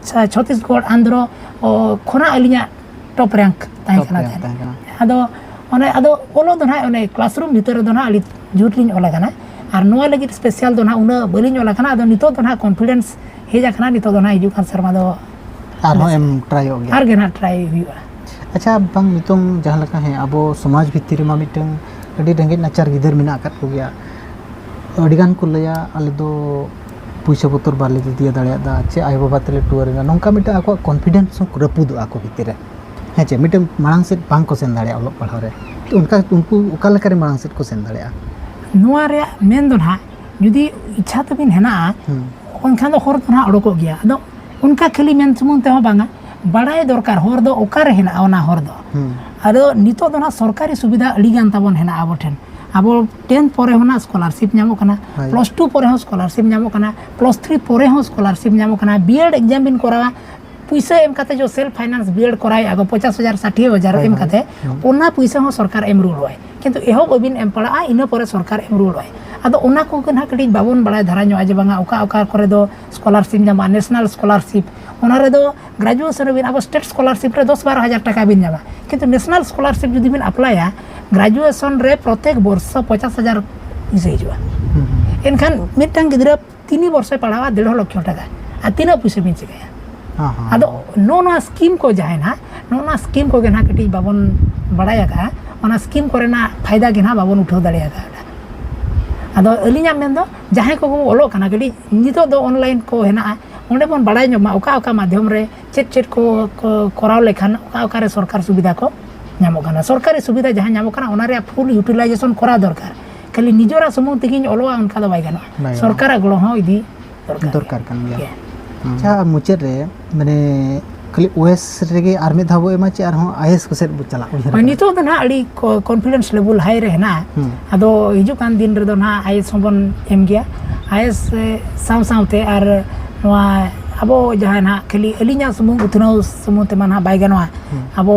ᱪᱷᱟ-, ᱪᱷᱚᱛᱤᱥᱜᱚᱲ, ᱟᱱᱫᱷᱨᱚ, ᱚ, ᱠᱷᱚᱱᱟᱜ ᱟᱹᱞᱤᱧᱟᱜ ᱴᱚᱯ ᱨᱮᱝᱠ ᱛᱟᱦᱮᱸ ᱴᱚᱯ ᱠᱟᱱᱟ ᱨᱮᱝᱠ ᱛᱟᱦᱮᱸ᱾ ᱛᱟᱦᱮᱸ ᱠᱟᱱᱟ᱾ ᱟᱫᱚ ᱚᱱᱮ, ᱟᱫᱚ ᱚᱞᱚᱜ ᱫᱚ ᱱᱟᱦᱟᱜ ᱚᱱᱮ ᱠᱞᱟᱥᱨᱩᱢ ᱵᱷᱤᱛᱟᱹᱨ ᱨᱮᱫᱚ ᱱᱟᱦᱟᱜ ᱟᱹᱰᱤ ᱡᱳᱨ ᱞᱤᱧ ᱚᱞ ᱟᱠᱟᱱᱟ᱾ ᱟᱨ ᱱᱚᱣᱟ ᱞᱟᱹᱜᱤᱫ ᱥᱯᱮᱥᱟᱞ ᱫᱚ ᱱᱟᱦᱟᱜ ᱩᱱᱟᱹᱜ ᱵᱟᱹᱞᱤᱧ ᱚᱞ ᱟᱠᱟᱱᱟ᱾ ᱟᱫᱚ ᱱᱤᱛᱚᱜ ᱫᱚ ᱱᱟᱦᱟᱜ ᱠᱚᱱᱯᱷᱤᱰᱮᱱᱥ ᱦᱮᱡ ᱟᱠᱟᱱᱟ, ᱱᱤᱛᱚᱜ ᱫᱚ ᱱᱟᱦᱟᱜ ᱦᱤᱡᱩᱜ ᱠᱟᱱ ᱥᱮᱨᱢᱟ ᱫᱚ ᱟᱨᱦᱚᱸ ᱵᱮᱥ ᱮᱢ ᱴᱨᱟᱭᱚᱜ ᱜᱮᱭᱟ? ᱟᱨ ᱜᱮ ᱱᱟᱦᱟᱜ ᱴᱨᱟᱭ ᱦᱩᱭᱩᱜᱼᱟ᱾ ᱟᱪᱪᱷᱟ, ᱵᱟᱝ, ᱱᱤᱛᱚᱝ ᱡᱟᱦᱟᱸ ᱞᱮᱠᱟ, ᱦᱮᱸ, ᱟᱵᱚ ᱥᱚᱢᱟᱡᱽ ᱵᱷᱤᱛᱤᱨ ᱨᱮᱢᱟ ᱢᱤᱫᱴᱟᱝ ᱟᱹᱰᱤ ᱨᱮᱸᱜᱮᱡ ᱱᱟᱪᱟᱨ ᱜᱤᱫᱟᱹᱨ ᱢᱮᱱᱟᱜ ᱟᱠᱟᱫ ᱠᱚᱜᱮᱭᱟ᱾ ᱟᱹᱰᱤᱜᱟᱱ ᱠᱚ ᱞᱟᱹᱭᱟ, "ᱟᱞᱮ ᱫᱚ ᱯᱩᱭᱥᱟᱹ ᱵᱚᱛᱚᱨ ᱵᱟᱞᱮ ᱤᱫᱤᱭᱟ ᱫᱟᱲᱮᱭᱟᱫᱟ, ᱪᱮ ᱟᱭᱳᱼᱵᱟᱵᱟ ᱛᱮᱞᱮ ᱴᱩᱣᱟᱹᱨ ᱮᱱᱟ", ᱱᱚᱝᱠᱟ ᱢᱤᱫᱴᱟᱝ ᱟᱠᱚᱣᱟᱜ ᱠᱚᱱᱯᱷᱤᱰᱮᱱᱥ ᱦᱚᱸ ᱨᱟᱹᱯᱩᱫᱚᱜᱼᱟ ᱟᱠᱚ ᱵᱷᱤᱛᱤᱨ ᱨᱮ᱾ ᱦᱮᱸ ᱪᱮ, ᱢᱤᱫᱴᱟᱝ ᱢᱟᱲᱟᱝ ᱥᱮᱫ ᱵᱟᱝ ᱠᱚ ᱥᱮᱱ ᱫᱟᱲᱮᱭᱟᱜᱼᱟ ᱚᱞᱚᱜ ᱯᱟᱲᱦᱟᱣ ᱨᱮ᱾ ᱛᱚ ᱚᱱᱠᱟ ᱩᱱᱠᱩ ᱚᱠᱟ ᱞᱮᱠᱟᱨᱮ ᱢᱟᱲᱟᱝ ᱥᱮᱫ ᱠᱚ ᱥᱮᱱ ᱫᱟᱲᱮᱭᱟᱜᱼᱟ? ᱱᱚᱣᱟ ᱨᱮᱭᱟᱜ ᱢᱮᱱ ᱫᱚ ᱱᱟᱦᱟᱜ, ᱡᱩᱫᱤ ᱤᱪᱪᱷᱟ ᱛᱟᱵᱤᱱ ᱦᱮᱱᱟᱜᱼᱟ, ᱦᱩᱸ᱾ ᱮᱱᱠᱷᱟᱱ ᱫᱚ ᱦᱚᱨ ᱫᱚ ᱱᱟᱦᱟᱜ ᱚᱰᱚᱠᱚᱜ ᱜᱮᱭᱟ᱾ ᱟᱫᱚ ᱚᱱᱠᱟ ᱠᱷᱟᱹᱞᱤ ᱢᱮᱱ ᱥᱩᱢᱩᱝ ᱛᱮᱦᱚᱸ ᱵᱟᱝᱟ, ᱵᱟᱲᱟᱭ ᱫᱚᱨᱠᱟᱨ ᱦᱚᱨ ᱫᱚ ᱚᱠᱟᱨᱮ ᱦᱮᱱᱟᱜᱼᱟ ᱚᱱᱟ ᱦᱚᱨ ᱫᱚ᱾ ᱦᱩᱸ᱾ ᱟᱫᱚ ᱱᱤᱛᱚᱜ ᱫᱚ ᱱᱟᱦᱟᱜ ᱥᱚᱨᱠᱟᱨᱤ ᱥᱩᱵᱤᱫᱷᱟ ᱟᱹᱰᱤ ᱜᱟᱱ ᱛᱟᱵᱚᱱ ᱦᱮᱱᱟᱜᱼᱟ ᱟᱵᱚ ᱴᱷᱮᱱ᱾ ᱟᱵᱚ ᱴᱮᱱᱛᱷ ᱯᱚᱨᱮ ᱦᱚᱸ ᱱᱟᱜ ᱥᱠᱚᱞᱟᱨᱥᱤᱯ ᱧᱟᱢᱚᱜ ᱠᱟᱱᱟ, ᱦᱳᱭ᱾ ᱯᱞᱟᱥ ᱴᱩ ᱯᱚᱨᱮ ᱦᱚᱸ ᱥᱠᱚᱞᱟᱨᱥᱤᱯ ᱧᱟᱢᱚᱜ ᱠᱟᱱᱟ, ᱯᱞᱟᱥ ᱛᱷᱨᱤ ᱯᱚᱨᱮ ᱦᱚᱸ ᱥᱠᱚᱞᱟᱨᱥᱤᱯ ᱧᱟᱢᱚᱜ ᱠᱟᱱᱟ, ᱵᱤᱭᱮᱰ ᱮᱠᱡᱟᱢ ᱵᱤᱱ ᱠᱚᱨᱟᱣᱟ, ᱯᱩᱭᱥᱟᱹ ᱮᱢ ᱠᱟᱛᱮ ᱡᱚ ᱥᱮᱞᱯ ᱯᱷᱟᱭᱱᱟᱱᱥ ᱵᱤᱭᱮᱰ ᱠᱚᱨᱟᱣᱮᱫᱼᱟ ᱠᱚ ᱯᱚᱪᱟᱥ ᱦᱟᱡᱟᱨ ᱥᱟᱴᱷᱤ ᱦᱟᱡᱟᱨ ᱦᱳᱭ, ᱮᱢ ᱦᱳᱭ᱾ ᱠᱟᱛᱮ, ᱦᱩᱸ᱾ ᱚᱱᱟ ᱯᱩᱭᱥᱟᱹ ᱦᱚᱸ ᱥᱚᱨᱠᱟᱨ ᱮᱢ ᱨᱩᱣᱟᱹᱲᱚᱜᱼᱟᱭ᱾ ᱠᱤᱱᱛᱩ ᱮᱦᱚᱵ ᱟᱹᱵᱤᱱ ᱮᱢ ᱯᱟᱲᱟᱜᱼᱟ, ᱤᱱᱟᱹ ᱯᱚᱨᱮ ᱥᱚᱨᱠᱟᱨ ᱮᱢ ᱨᱩᱣᱟᱹᱲᱚᱜᱼᱟᱭ᱾ ᱟᱫᱚ ᱚᱱᱟ ᱠᱚᱜᱮ ᱱᱟᱦᱟᱜ ᱠᱟᱹᱴᱤᱡ ᱵᱟᱵᱚᱱ ᱵᱟᱲᱟᱭ ᱫᱷᱟᱨᱟ ᱧᱚᱜᱼᱟ ᱡᱮ ᱵᱟᱝᱟ ᱚᱠᱟ ᱚᱠᱟ ᱠᱚᱨᱮ ᱫᱚ ᱥᱠᱚᱞᱟᱨᱥᱤᱯ ᱧᱟᱢᱚᱜᱼᱟ, ᱱᱮᱥᱱᱟᱞ ᱥᱠᱚᱞᱟᱨᱥᱤᱯ, ᱚᱱᱟ ᱨᱮᱫᱚ ᱜᱨᱟᱡᱩᱭᱮᱥᱚᱱ ᱨᱮᱵᱤᱱ, ᱟᱵᱚ ᱥᱴᱮᱴ ᱥᱠᱚᱞᱟᱨᱥᱤᱯ ᱨᱮ ᱫᱚᱥ ᱵᱟᱨᱚ ᱦᱟᱡᱟᱨ ᱴᱟᱠᱟ ᱵᱤᱱ ᱧᱟᱢᱟ, ᱠᱤᱱᱛᱩ ᱱᱮᱥᱱᱟᱞ ᱥᱠᱚᱞᱟᱨᱥᱤᱯ ᱡᱩᱫᱤ ᱵᱤᱱ ᱟᱯᱞᱟᱭᱟ, ᱜᱨᱟᱡᱩᱭᱮᱥᱚᱱ ᱨᱮ ᱯᱨᱚᱛᱮᱠ ᱵᱚᱨᱥᱚ ᱯᱚᱪᱟᱥ ᱦᱟᱡᱟᱨ ᱯᱩᱭᱥᱟᱹ ᱦᱤᱡᱩᱜᱼᱟ᱾ ᱦᱩᱸ, ᱦᱩᱸ᱾ ᱮᱱᱠᱷᱟᱱ ᱢᱤᱫᱴᱟᱝ ᱜᱤᱫᱽᱨᱟᱹ ᱛᱤᱱᱤ ᱵᱚᱨᱥᱚᱭ ᱯᱟᱲᱦᱟᱣᱟ ᱰᱮᱲ ᱞᱚᱠᱷᱚ ᱴᱟᱠᱟ, ᱟᱨ ᱛᱤᱱᱟᱹᱜ ᱯᱩᱭᱥᱟᱹ ᱵᱤᱱ ᱪᱤᱠᱟᱹᱭᱟ? ᱦᱚᱸ, ᱦᱚᱸ᱾ ᱟᱫᱚ ᱱᱚᱜᱼᱚ ᱱᱚᱣᱟ ᱥᱠᱤᱢ ᱠᱚ ᱡᱟᱦᱟᱸᱭ ᱱᱟᱦᱟᱜ, ᱱᱚᱜᱼᱚ ᱱᱚᱣᱟ ᱥᱠᱤᱢ ᱠᱚᱜᱮ ᱱᱟᱦᱟᱜ ᱠᱟᱹᱴᱤᱡ ᱵᱟᱵᱚᱱ ᱵᱟᱲᱟᱭ ᱟᱠᱟᱫᱼᱟ, ᱚᱱᱟ ᱥᱠᱤᱢ ᱠᱚᱨᱮᱱᱟᱜ ᱯᱷᱟᱭᱫᱟ ᱜᱮ ᱱᱟᱦᱟᱜ ᱵᱟᱵᱚᱱ ᱩᱴᱷᱟᱹᱣ ᱫᱟᱲᱮ ᱟᱠᱟᱫᱼᱟ᱾ ᱟᱫᱚ ᱟᱹᱞᱤᱧᱟᱜ ᱢᱮᱱ ᱫᱚ ᱡᱟᱦᱟᱸᱭ ᱠᱚᱠᱚ ᱚᱞᱚᱜ ᱠᱟᱱᱟ, ᱠᱟᱹᱴᱤᱡ ᱱᱤᱛᱚᱜ ᱫᱚ ᱚᱱᱞᱟᱭᱤᱱ ᱠᱚ ᱦᱮᱱᱟᱜᱼᱟ, ᱚᱸᱰᱮ ᱵᱚᱱ ᱵᱟᱲᱟᱭ ᱧᱚᱜ ᱢᱟ ᱚᱠᱟ ᱚᱠᱟ ᱢᱟᱫᱽᱫᱷᱚᱢ ᱨᱮ ᱪᱮᱫ ᱪᱮᱫ ᱠᱚ, ᱠᱚ ᱠᱚᱨᱟᱣ ᱞᱮᱠᱷᱟᱱ ᱚᱠᱟ ᱚᱠᱟᱨᱮ ᱥᱚᱨᱠᱟᱨ ᱥᱩᱵᱤᱫᱷᱟ ᱠᱚ ᱧᱟᱢᱚᱜ ᱠᱟᱱᱟ᱾ ᱥᱚᱨᱠᱟᱨᱤ ᱥᱩᱵᱤᱫᱷᱟ ᱡᱟᱦᱟᱸ ᱧᱟᱢᱚᱜ ᱠᱟᱱᱟ, ᱚᱱᱟ ᱨᱮᱭᱟᱜ ᱯᱷᱩᱞ ᱤᱭᱩᱴᱤᱞᱟᱭᱡᱮᱥᱚᱱ ᱠᱚᱨᱟᱣ ᱫᱚᱨᱠᱟᱨ᱾ ᱠᱷᱟᱹᱞᱤ ᱱᱤᱡᱮᱨᱟᱜ ᱥᱩᱢᱩᱝ ᱛᱮᱜᱮᱧ ᱚᱞᱚᱜᱼᱟ, ᱚᱱᱠᱟ ᱫᱚ ᱵᱟᱭ ᱜᱟᱱᱚᱜᱼᱟ᱾ ᱵᱟᱭ ᱜᱟᱱᱚᱜᱼᱟ᱾ ᱥᱚᱨᱠᱟᱨᱟᱜ ᱜᱚᱲᱚ ᱦᱚᱸ ᱤᱫᱤ ᱫᱚᱨᱠᱟᱨ ᱫᱚᱨᱠᱟᱨ ᱜᱮᱭᱟ᱾ ᱠᱟᱱ ᱜᱮᱭᱟ᱾ ᱦᱮᱸ᱾ ᱟᱪᱪᱷᱟ, ᱢᱩᱪᱟᱹᱫ ᱨᱮ, ᱢᱟᱱᱮ, ᱠᱷᱟᱹᱞᱤ ᱳᱭᱮᱥ ᱨᱮᱜᱮ ᱟᱨ ᱢᱤᱫ ᱫᱷᱟᱣ ᱵᱚ ᱮᱢᱟ, ᱪᱮ ᱟᱨᱦᱚᱸ ᱟᱭᱮᱥ ᱠᱚ ᱥᱮᱫ ᱵᱚ ᱪᱟᱞᱟᱜ ᱩᱭᱦᱟᱹᱨ ᱦᱳᱭ, ᱠᱟᱱᱟ? ᱱᱤᱛᱚᱜ ᱫᱚ ᱱᱟᱦᱟᱜ ᱟᱹᱰᱤ ᱠᱚ-, ᱠᱚᱱᱯᱷᱤᱰᱮᱱᱥ ᱞᱮᱵᱮᱞ ᱦᱟᱭ ᱨᱮ ᱦᱮᱱᱟᱜᱼᱟ᱾ ᱦᱩᱸ᱾ ᱟᱫᱚ ᱦᱤᱡᱩᱜ ᱠᱟᱱ ᱫᱤᱱ ᱨᱮᱫᱚ ᱱᱟᱦᱟᱜ ᱟᱭᱮᱥ ᱦᱚᱸᱵᱚᱱ ᱮᱢ ᱜᱮᱭᱟ᱾ ᱟᱭᱮᱥ, ᱮ, ᱥᱟᱶ ᱥᱟᱶᱛᱮ ᱟᱨ ᱱᱚᱣᱟ ᱟᱵᱚ ᱡᱟᱦᱟᱸ ᱱᱟᱦᱟᱜ ᱠᱷᱟᱹᱞᱤ ᱟᱹᱞᱤᱧᱟᱜ ᱥᱩᱢᱩᱝ ᱩᱛᱱᱟᱹᱣ ᱥᱩᱢᱩᱝ ᱛᱮᱢᱟ ᱱᱟᱦᱟᱜ ᱵᱟᱭ ᱜᱟᱱᱚᱜᱼᱟ᱾ ᱦᱩᱸ᱾ ᱟᱵᱚ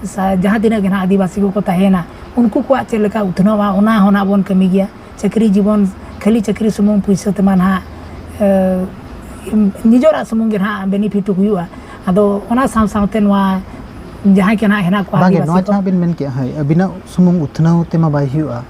ᱥᱟ-, ᱡᱟᱦᱟᱸ ᱛᱤᱱᱟᱹᱜ ᱜᱮ ᱱᱟᱦᱟᱜ ᱟᱹᱫᱤᱵᱟᱹᱥᱤ ᱠᱚᱠᱚ ᱛᱟᱦᱮᱸᱭᱮᱱᱟ, ᱩᱱᱠᱩ ᱠᱚᱣᱟᱜ ᱪᱮᱫ ᱞᱮᱠᱟ ᱩᱛᱱᱟᱹᱣᱟ, ᱚᱱᱟ ᱦᱚᱸ ᱱᱟᱦᱟᱜ ᱵᱚᱱ ᱠᱟᱹᱢᱤ ᱜᱮᱭᱟ᱾ ᱪᱟᱹᱠᱨᱤ ᱡᱤᱵᱚᱱ, ᱠᱷᱟᱹᱞᱤ ᱪᱟᱹᱠᱨᱤ ᱥᱩᱢᱩᱝ ᱯᱩᱭᱥᱟᱹ ᱛᱮᱢᱟ ᱱᱟᱦᱟᱜ, ᱮ, ᱱᱤᱡᱚᱨᱟᱜ ᱥᱩᱢᱩᱝ ᱜᱮ ᱱᱟᱦᱟᱜ ᱵᱮᱱᱤᱯᱷᱤᱴ ᱦᱩᱭᱩᱜᱼᱟ᱾ ᱟᱫᱚ ᱚᱱᱟ ᱥᱟᱶ ᱥᱟᱶᱛᱮ ᱱᱚᱣᱟ ᱡᱟᱦᱟᱸᱭ ᱠᱚ ᱱᱟᱦᱟᱜ ᱦᱮᱱᱟᱜ ᱠᱚᱣᱟ ᱵᱟᱝᱜᱮ, ᱟᱹᱫᱤᱵᱟᱹᱥᱤ ᱱᱚᱣᱟ ᱠᱚ᱾ ᱡᱟᱦᱟᱸ ᱵᱤᱱ ᱢᱮᱱ ᱠᱮᱜᱼᱟ, ᱦᱳᱭ, ᱟᱹᱵᱤᱱᱟᱜ ᱥᱩᱢᱩᱝ ᱩᱛᱱᱟᱹᱣ ᱛᱮᱢᱟ ᱵᱟᱭ ᱦᱩᱭᱩᱜᱼᱟ,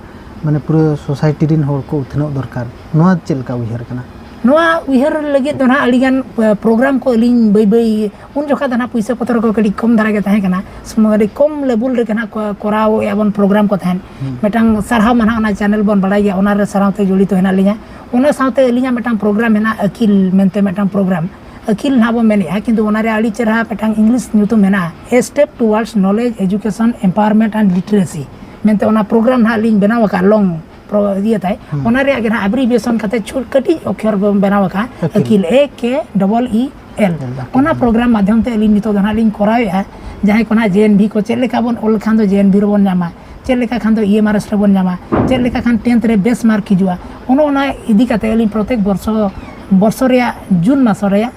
ᱢᱟᱱᱮ ᱯᱩᱨᱟᱹ ᱥᱳᱥᱟᱭᱴᱤ ᱨᱤᱱ ᱦᱚᱲ ᱠᱚ ᱩᱛᱱᱟᱹᱣ ᱫᱚᱨᱠᱟᱨ᱾ ᱱᱚᱣᱟ ᱪᱮᱫ ᱞᱮᱠᱟ ᱩᱭᱦᱟᱹᱨ ᱠᱟᱱᱟ? ᱱᱚᱣᱟ ᱩᱭᱦᱟᱹᱨ ᱞᱟᱹᱜᱤᱫ ᱫᱚ ᱱᱟᱦᱟᱜ ᱟᱹᱰᱤᱜᱟᱱ, ᱮ, ᱯᱨᱳᱜᱨᱟᱢ ᱠᱚ ᱟᱹᱞᱤᱧ ᱵᱟᱹᱭ ᱵᱟᱹᱭ, ᱩᱱ ᱡᱚᱠᱷᱟ ᱫᱚ ᱱᱟᱦᱟᱜ ᱯᱩᱭᱥᱟᱹ ᱯᱚᱛᱨᱚ ᱠᱚ ᱠᱟᱹᱴᱤᱡ ᱠᱚᱢ ᱫᱷᱟᱨᱟ ᱜᱮ ᱛᱟᱦᱮᱸ ᱠᱟᱱᱟ, ᱥᱚᱢᱚᱭ ᱟᱹᱰᱤ ᱠᱚᱢ ᱞᱮᱵᱮᱞ ᱨᱮᱜᱮ ᱱᱟᱦᱟᱜ ᱠᱚ-, ᱠᱚᱨᱟᱣ ᱮᱫᱼᱟ ᱵᱚᱱ ᱯᱨᱳᱜᱨᱟᱢ ᱠᱚ ᱛᱟᱦᱮᱸᱫ᱾ ᱦᱩᱸ᱾ ᱢᱤᱫᱴᱟᱝ ᱥᱟᱨᱦᱟᱣ ᱢᱟᱱᱟᱜ ᱚᱱᱟ ᱪᱮᱱᱮᱞ ᱵᱚᱱ ᱵᱟᱲᱟᱭ ᱜᱮᱭᱟ, ᱚᱱᱟ ᱨᱮ ᱥᱟᱨᱦᱟᱣ ᱛᱮ ᱡᱚᱲᱤᱛᱚ ᱦᱮᱱᱟᱜ ᱞᱤᱧᱟ᱾ ᱚᱱᱟ ᱥᱟᱶᱛᱮ ᱟᱹᱞᱤᱧᱟᱜ ᱢᱤᱫᱴᱟᱝ ᱯᱨᱳᱜᱨᱟᱢ ᱦᱮᱱᱟᱜᱼᱟ, ᱟᱹᱠᱤᱞ ᱢᱮᱱᱛᱮ ᱢᱤᱫᱴᱟᱝ ᱯᱨᱳᱜᱨᱟᱢ, ᱟᱹᱠᱤᱞ ᱱᱟᱦᱟᱜ ᱵᱚᱱ ᱢᱮᱱᱮᱫᱼᱟ, ᱠᱤᱱᱛᱩ ᱚᱱᱟ ᱨᱮ ᱟᱹᱰᱤ ᱪᱮᱦᱨᱟ ᱢᱤᱫᱴᱟᱝ ᱤᱝᱞᱤᱥ ᱧᱩᱛᱩᱢ ᱢᱮᱱᱟᱜᱼᱟ, A Step Towards Knowledge, Education, Empowerment and Literacy ᱢᱮᱱᱛᱮ ᱚᱱᱟ ᱯᱨᱳᱜᱨᱟᱢ ᱱᱟᱦᱟᱜ ᱞᱤᱧ ᱵᱮᱱᱟᱣ ᱟᱠᱟᱫᱼᱟ, ᱞᱚᱝ ᱯᱨᱚ-, ᱤᱭᱟᱹ ᱛᱟᱭ, ᱦᱩᱸ᱾ ᱚᱱᱟ ᱨᱮᱭᱟᱜ ᱜᱮ ᱱᱟᱦᱟᱜ ᱟᱵᱨᱤᱵᱷᱤᱭᱮᱥᱚᱱ ᱠᱟᱛᱮ ᱪᱷᱩᱴ ᱠᱟᱹᱴᱤᱡ ᱚᱠᱠᱷᱚᱨ ᱵᱚᱱ ᱵᱮᱱᱟᱣ ᱟᱠᱟᱫᱼᱟ, ᱟᱹᱠᱤᱞ᱾ ᱟᱹᱠᱤᱞ, A K double E L᱾ L, ᱟᱹᱠᱤᱞ᱾ ᱚᱱᱟ ᱯᱨᱳᱜᱨᱟᱢ ᱢᱟᱫᱽᱫᱷᱚᱢ ᱛᱮ ᱟᱹᱞᱤᱧ ᱱᱤᱛᱚᱜ ᱫᱚ ᱱᱟᱦᱟᱜ ᱞᱤᱧ ᱠᱚᱨᱟᱣᱮᱫᱼᱟ᱾ ᱡᱟᱦᱟᱸᱭ ᱠᱚ ᱱᱟᱦᱟᱜ J N V ᱠᱚ ᱪᱮᱫ ᱞᱮᱠᱟ ᱵᱚᱱ ᱚᱞ ᱞᱮᱠᱷᱟᱱ ᱫᱚ J N V ᱨᱮᱵᱚᱱ ᱧᱟᱢᱟ, ᱪᱮᱫ ᱞᱮᱠᱟ ᱠᱷᱟᱱ ᱫᱚ ᱤ ᱮᱢ ᱟᱨ ᱮᱥ ᱨᱮᱵᱚᱱ ᱧᱟᱢᱟ, ᱪᱮᱫ ᱞᱮᱠᱟ ᱠᱷᱟᱱ ᱴᱮᱱᱛᱷ ᱨᱮ ᱵᱮᱥ ᱢᱟᱨᱠ ᱦᱤᱡᱩᱜᱼᱟ᱾ ᱚᱱᱮ ᱚᱱᱟ ᱤᱫᱤ ᱠᱟᱛᱮ ᱟᱹᱞᱤᱧ ᱯᱨᱚᱛᱮᱠ ᱵᱚᱨᱥᱚ, ᱵᱚᱨᱥᱚ ᱨᱮᱭᱟᱜ ᱡᱩᱱ ᱢᱟᱥ ᱨᱮᱭᱟᱜ